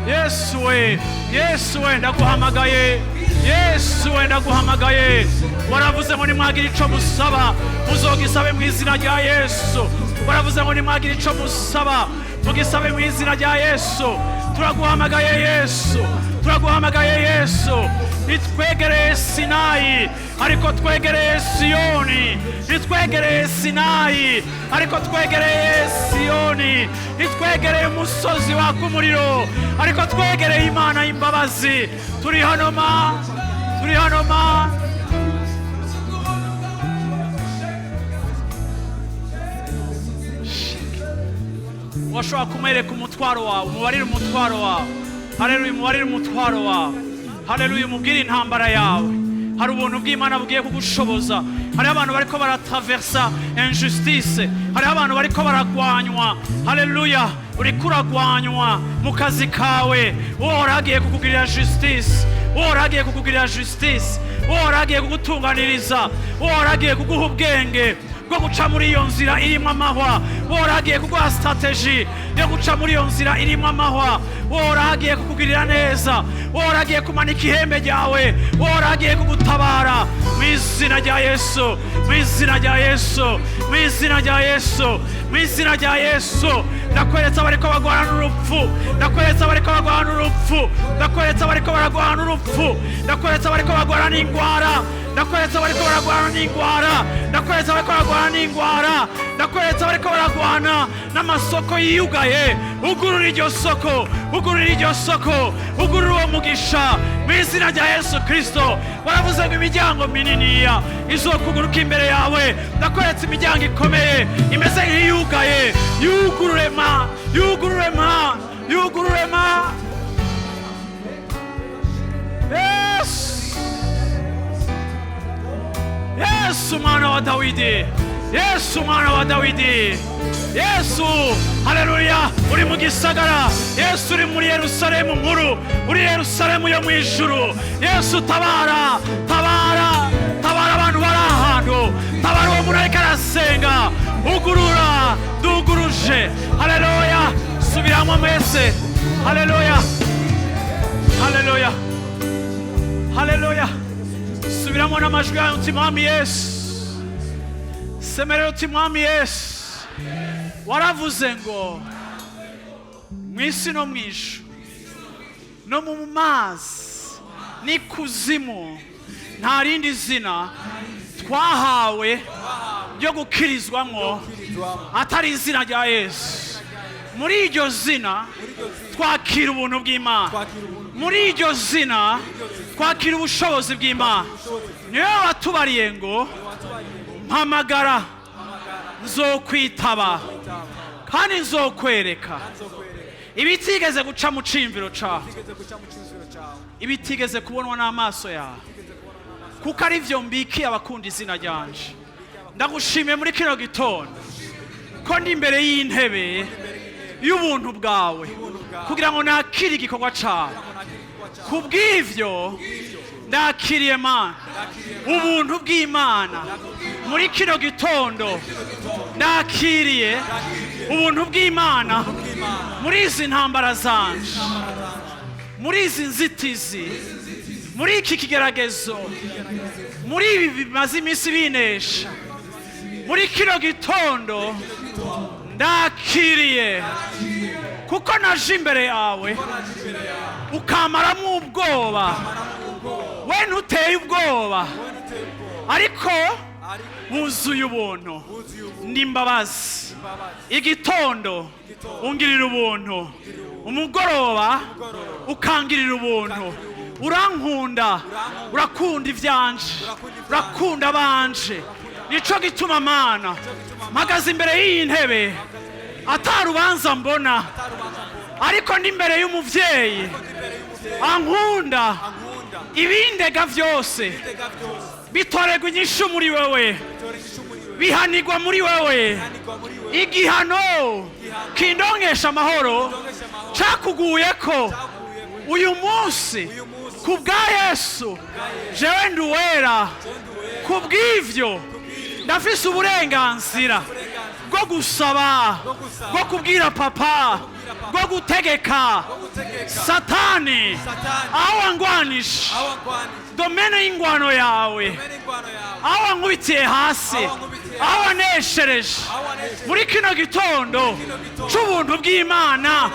Yesu we, Yesu we, ndaguhamagaye. Yesu we, ndaguhamagaye. Waravuze ngo nimwagira ico musaba, muzogisabe mu izina rya Yesu. Waravuze ngo nimwagira ico musaba, mugisabe mu izina rya Yesu. Turaguhamagaye Yesu, turaguhamagaye Yesu. Ntitwegereye Sinayi, ariko twegereye Siyoni. Ntitwegereye Sinayi, ariko twegereye Siyoni. Ntitwegereye umusozi waka umuriro, ariko twegereye Imana y'imbabazi. Turi hano Ma, turi hano Ma. Washobora kumwereka umutwaro wawe, umubarire umutwaro wawe. Haleluya, umubarire umutwaro wawe. Haleluya, umubwire intambara yawe. Hari ubuntu bw'Imana bugiye kugushoboza. Hariho abantu bariko baratraversa injustice, hariho abantu bariko baragwanywa. Haleluya, uriko uragwanywa mu kazi kawe, Uhoraho agiye kukugirira justice, Uhoraho agiye kukugirira justice, Uhoraho agiye kugutunganiriza, Uhoraho agiye kuguha ubwenge bwo guca muri iyo nzira irimo amahwa, Uhoraho agiye kuguha stratégie yo guca muri iyo nzira irimo amahwa, Uhoraho agiye kukugirira neza, Uhoraho agiye kumanika ihembe ryawe, Uhoraho agiye kugutabara mu izina rya Yesu, mu izina rya Yesu, mu izina rya Yesu, mu izina rya Yesu. Ndakweretse abariko bagwana n'urupfu, ndakweretse abariko bagwana n'urupfu, ndakweretse abariko baragwana n'urupfu, ndakweretse abariko bagwana n'ingwara, ndakweretse abariko baragwana n'ingwara, ndakweretse abariko baragwana n'ingwara, ndakweretse abariko baragwana n'amasoko yiyugaye. Ugurura iryo soko, ugurura iryo soko, ugurura uwo mugisha mu izina rya Yesu Kristo. Waravuze ngo imiryango mininiya izokuguruka imbere yawe. Ndakweretse imiryango ikomeye imeze nk'iyugaye, yugurure Ma, yugurure Ma, yugurure Ma. Yesu, Yesu mwana wa Dawidi, Yesu mwana wa Dawidi, Yesu. Haleluya, uri mu gisagara Yesu, uri muri Yerusalemu nkuru, uri Yerusalemu yo mu ijuru. Yesu, tabara, tabara. muntu, tabara uwo muntu ariko arasenga. Ugurura, nduguruje. Haleluya! Subiramo mwese. Haleluya, haleluya, haleluya! Subiramo n'amajwi yawe uti: "Mwami Yesu." Semerera uti: "Mwami Yesu, waravuze ngo mu isi no mu ijuru no mu mazi n'ikuzimu nta rindi zina twahawe ryo gukirizwamwo atari izina rya Yesu. Muri iryo zina twakira ubuntu bw'Imana, muri iryo zina twakira ubushobozi bw'Imana. Niwe watubariye ngo: 'Mpamagara, nzokwitaba, kandi nzokwereka ibitigeze guca mu ciyumviro cawe, ibitigeze kubonwa n'amaso yawe, kuko ari byo mbikiye abakunda izina ryanje.' Ndagushimiye muri kino gitondo ko ndi imbere y'intebe y'ubuntu bwawe kugira ngo nakire igikorwa cawe. Ku bw'ivyo ndakiriye, Mana, ubuntu bw'Imana muri kino gitondo. Ndakiriye ubuntu bw'Imana muri izi ntambara zanje, muri izi nzitizi, muri iki kigeragezo, muri ibi bimaze iminsi binesha. Muri kino gitondo ndakiriye, kuko naje imbere yawe ukamaramo ubwoba. We ntuteye ubwoba, ariko wuzuye ubuntu n'imbabazi. Igitondo ungirira ubuntu, umugoroba ukangirira ubuntu. Urankunda, urakunda ibyanje, urakunda abanje. Nico gituma, Mana, mpagaze imbere y'iyi ntebe atarubanza mbona, ariko ndi imbere y'umuvyeyi ankunda. Ibindega vyose bitorerwa inyishu muri wewe, bihanirwa muri wewe. Igihano kindongesha amahoro cakuguye ko uyu munsi ku bwa Yesu. Jewe ndi uwera, ku bw'ivyo ndafise uburenganzira bwo gusaba, bwo kubwira Papa, bwo gutegeka Satani aho wangwanije, domaine y'ingwano yawe, aho wankubitiye hasi, aho waneshereje. Muri kino gitondo c'ubuntu bw'Imana,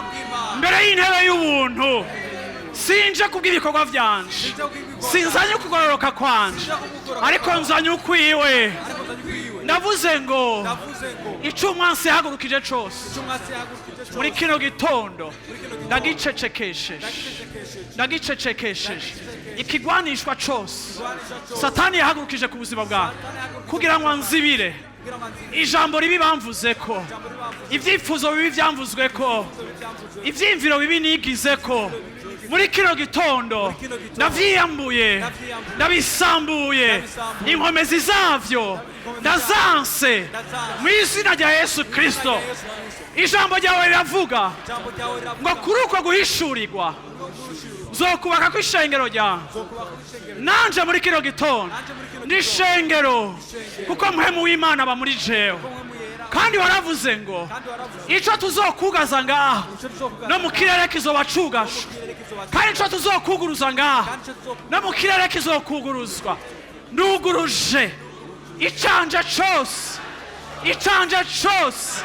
mbere y'intebe y'ubuntu, sinje kubw'ibikorwa vyanje, sinzanye ukugororoka kwanje, ariko nzanye ukwiwe. Ndavuze ngo ico umwansi yahagurukije cose muri kino gitondo ndagicecekesheje, ndagicecekesheje. Ikigwanishwa cose Satani yahagurukije ku buzima bwawe kugira ngo anzibire, ijambo ribi bamvuze ko, ibyifuzo bibi byamvuzwe ko, ibyiyumviro bibi nigize ko, muri kino gitondo ndavyiyambuye, ndabisambuye. Inkomezi zavyo ndazanse mu izina rya Yesu Kristo. Ijambo ryawe riravuga ngo kuri uko guhishurirwa nzokubaka ko ishengero ryawe. Nanje muri kino gitondo ni ishengero, kuko Mpwemu w'Imana aba muri jewe. Kandi waravuze ngo ico tuzokugaza ngaha no mu kirere kizoba cugashwe, kandi ico tuzokuguruza ngaha no mu kirere kizokuguruzwa. Nduguruje icanje cose, icanje cose,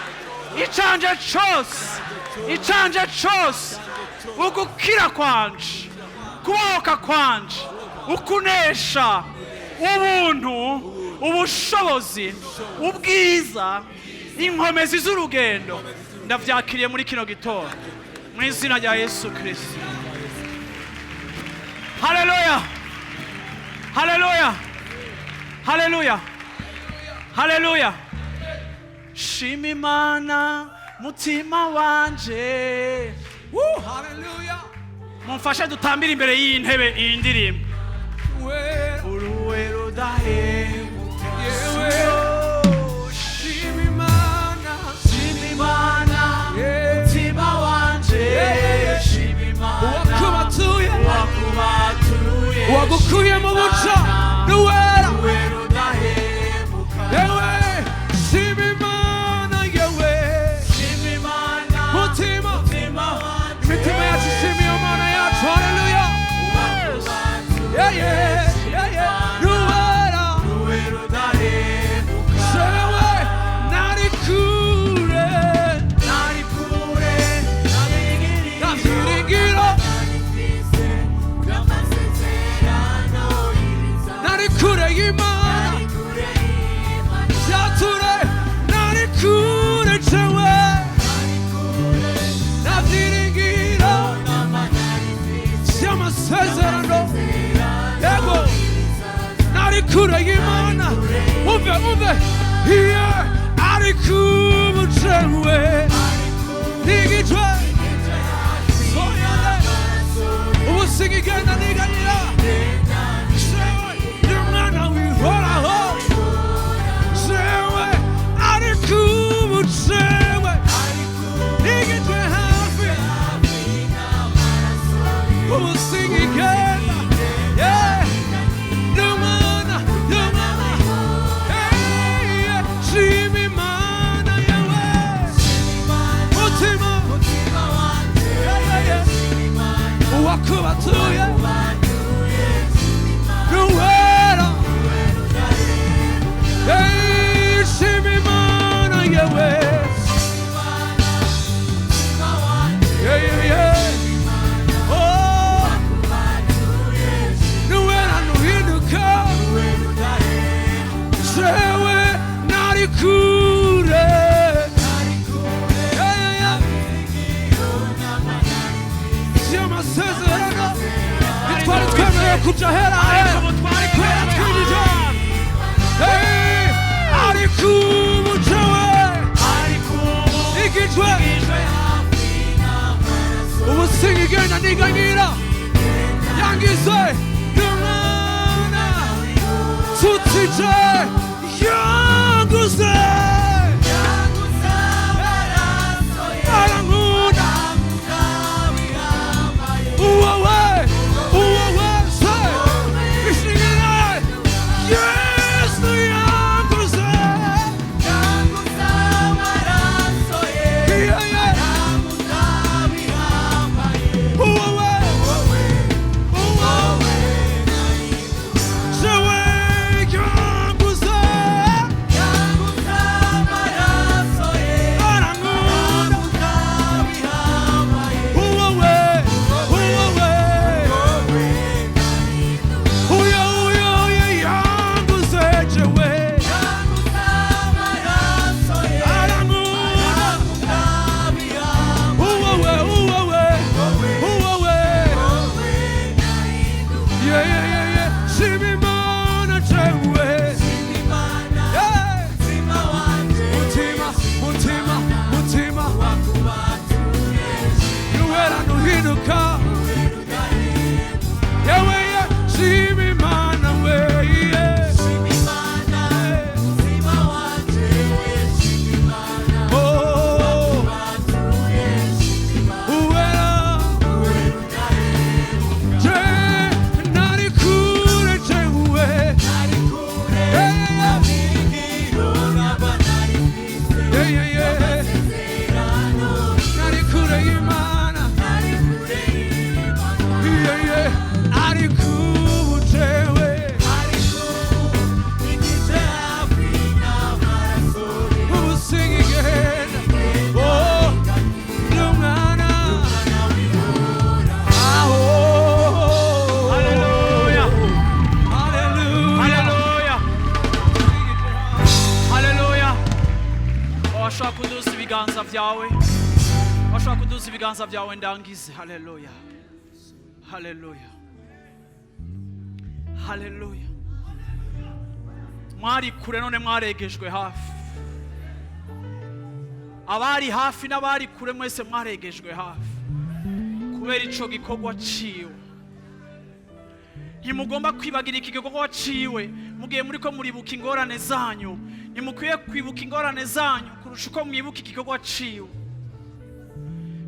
icanje cose, icanje cose: ugukira kwanje, kubohoka kwanje, ukunesha, ubuntu, ubushobozi, ubwiza, inkomezi z'urugendo. Ndavyakiriye muri kino gitondo mu izina rya Yesu Kristo. Haleluya, haleluya, haleluya, haleluya! Shima Imana, mutima wanje. Woo! Hallelujah. Mumfashe dutambire imbere y'iyi ntebe iyi ndirimbo. Wera. Uruwe rudahemuka. Yewe. Shima Imana. Shima Imana, Yeah. mutima wanje. Yeah. Shima Imana. Uwakubatuye. Uwakubatuye. Uwagukuye mu buca. Ni uwera. Uruwe rudahemuka. Umve, umve. Yeah, ariko ubu jewe ntigijwe soyane ubu singigenda niganyira jewe ndi umwana w'ihoraho jewe ariko ubu jewe ntigijwe hafi ubu singigenda yeah ndi umwana ndi umwana. Hey, yeah. Shima Imana yawe mutima. Yeah, yeah, yeah. Uwakubatuye nuwera. Hey, shima Imana yawe. Yeah, yeah, yeah. Oh, nuwera nuhinduka jewe nari kure. Yeah, yeah, yeah. Amasezerano ntitwari twemerewe kuja hera Ariko ubu twari ariko yaratwinjije. Hey, ariko ubu jewe igijwe ubu singigenda niganyira yangize n'umwana tutije yanguze arankunda uwowe uwowe se ishingire Yesu yanguze. Yeah, yeah. Uwowe uwowe jewe yanguze arankunda uwowe uwowe uyo uyo uyo yanguze jewe arankunda uwowe uwowe uwowe. Yeah, yeah, yeah, yeah. Shima Imana jewe. Yeah. Mutima, mutima, mutima. Nuwera nuhinduka. Yewe, yeah. Shima Imana we, yeah. Oh, uwera. Je, nari kure jewe. Yeah, yeah, yeah, yeah. Nari kure y'Imana. Yeah, yeah. Ariko ubu jewe. Ubu singigenda. Oh, ndi umwana. Aho. Hallelujah. Hallelujah. Haleluya, haleluya. Washobora kuduza ibiganza byawe, washobora kuduza ibiganza byawe ndangize. Haleluya, haleluya, haleluya. Mwari kure none mwaregejwe hafi. Abari hafi n'abari kure mwese mwaregejwe hafi kubera ico gikorwa ciwe. Ntimugomba kwibagira iki gikorwa ciwe mu gihe muriko muribuka ingorane zanyu. Ntimukwiye kwibuka ingorane zanyu kurusha uko mwibuka igikorwa ciwe,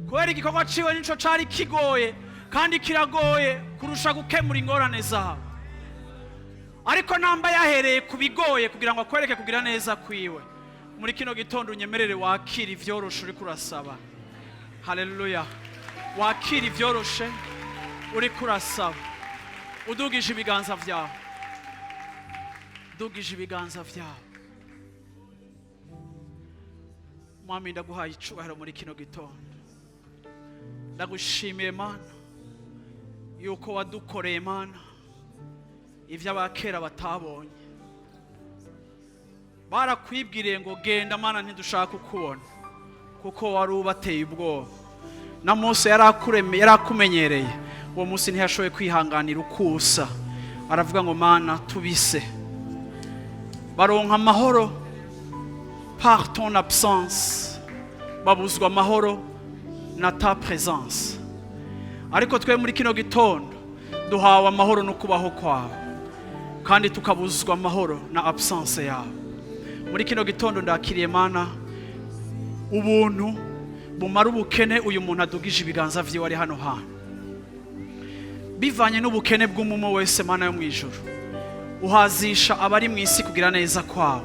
kubera igikorwa ciwe nico cari kigoye kandi kiragoye kurusha gukemura ingorane zawe. Ariko namba yahereye ku bigoye kugira ngo akwereke kugira neza kwiwe muri kino gitondo, unyemerere wakira ivyoroshe uriko urasaba. Haleluya! Wakira ivyoroshe uriko urasaba udugije ibiganza vyawe, udugije ibiganza vyawe. Mwami, ndaguhaye icubahiro muri kino gitondo. Ndagushimiye Mana yuko wadukoreye Mana ibyo abakera batabonye. Barakwibwiriye ngo genda Mana, ntidushaka kukubona, kuko wari ubateye ubwoba. Na Mose yari akumenyereye, uwo munsi ntiyashoboye kwihanganira ukusa, aravuga ngo Mana tubise. Baronka amahoro par ton absence, babuzwa amahoro na ta présence. Ariko twe muri kino gitondo duhawe amahoro no kubaho kwawe, kandi tukabuzwa amahoro na absence yawe. Muri kino gitondo ndakiriye, Mana, ubuntu bumara ubukene uyu muntu adugije ibiganza vyiwe ari hano hantu, bivanye n'ubukene bw'umumo wese. Mana yo mu ijuru, uhazisha abari mu isi kugira neza kwawe.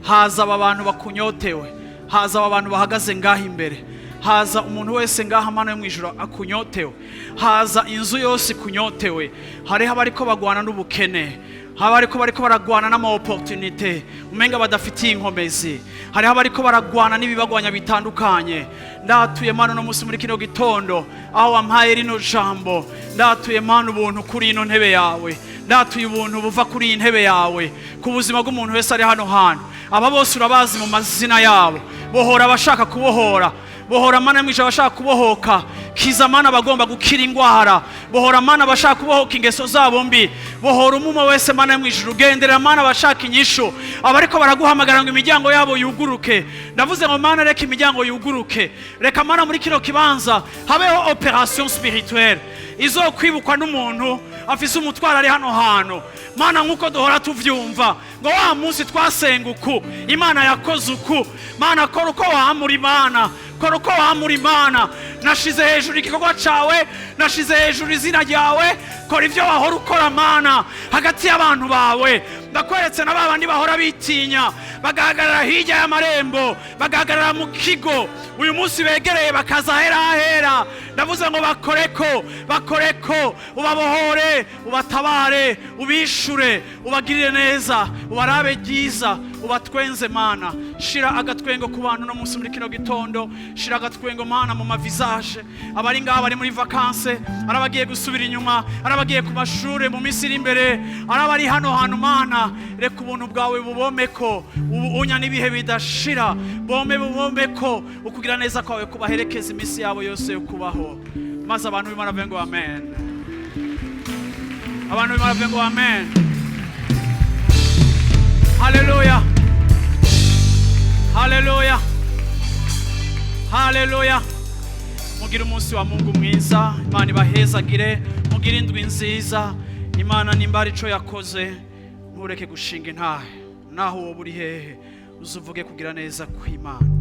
Haza aba bantu bakunyotewe, haza aba bantu bahagaze ngaha imbere, haza umuntu wese ngaha, Mana yo mu ijuru, akunyotewe, haza inzu yose ikunyotewe. Hariho abariko bagwana n'ubukene, haba ariko bariko baragwana n'ama opportunité umenga badafitiye inkomezi, hariho abariko baragwana n'ibibagwanya bitandukanye. Ndatuye, Mana, uno munsi muri kino gitondo aho wampaye rino jambo, ndatuye, Mana, ubuntu kuri ino ntebe yawe. Ndatuye ubuntu buva kuri iyi ntebe yawe ku buzima bw'umuntu wese ari hano hantu. Aba bose urabazi mu mazina yabo. Bohora abashaka kubohora, bohora, Mana mwisha, abashaka kubohoka. Kiza, Mana, abagomba gukira ingwara. Bohora, Mana, abashaka kubohoka ingeso zabo mbi. Bohora umumo wese, Mana mwijuru. Ugenderera, Mana, abashaka inyishu, abariko baraguhamagara ngo imiryango yabo yuguruke. Ndavuze ngo, Mana, reka imiryango yuguruke. Reka, Mana, muri kino kibanza habeho opération spirituelle izokwibukwa n'umuntu afise umutwaro ari hano hantu. Mana, nk'uko duhora tuvyumva ngo wa munsi twasenga uku, Imana yakoze uku. Mana, kora uko wamura. Imana, kora uko wamura. Imana, nashize hejuru igikorwa cawe, nashize hejuru izina ryawe. Kora ibyo wahora ukora, Mana, hagati y'abantu bawe. Ndakweretse na ba bandi bahora bitinya, bagahagarara hirya y'amarembo, bagahagarara mu kigo, uyu munsi begereye bakaza ahera ahera. Ndavuze ngo bakoreko, bakoreko, ubabohore, ubatabare, ubishure, ubagirire neza, ubarabe ryiza, ubatwenze. Mana, shira agatwengo ku bantu no munsi muri kino gitondo. Shira agatwengo, Mana, mu ma visage. Abari ngaha bari muri vacances, ari abagiye gusubira inyuma, ari abagiye ku mashure mu minsi iri imbere, ari abari hano hantu, Mana, reka ubuntu bwawe bubomeko ubu unya n'ibihe bidashira. Bome bubomeko ukugira neza kwawe kubaherekeza iminsi yabo yose yo kubaho. Maze abantu b'Imana bavuge ngo amen. Abantu b'Imana bavuge ngo amen. Haleluya, haleluya, haleluya! Mugire umunsi wa Mungu mwiza. Imana ibahezagire. Mugire indwi nziza. Imana nimba ari ico yakoze, ntureke gushinga intahe. Naho wowe uri hehe, uzuvuge kugira neza kw'Imana.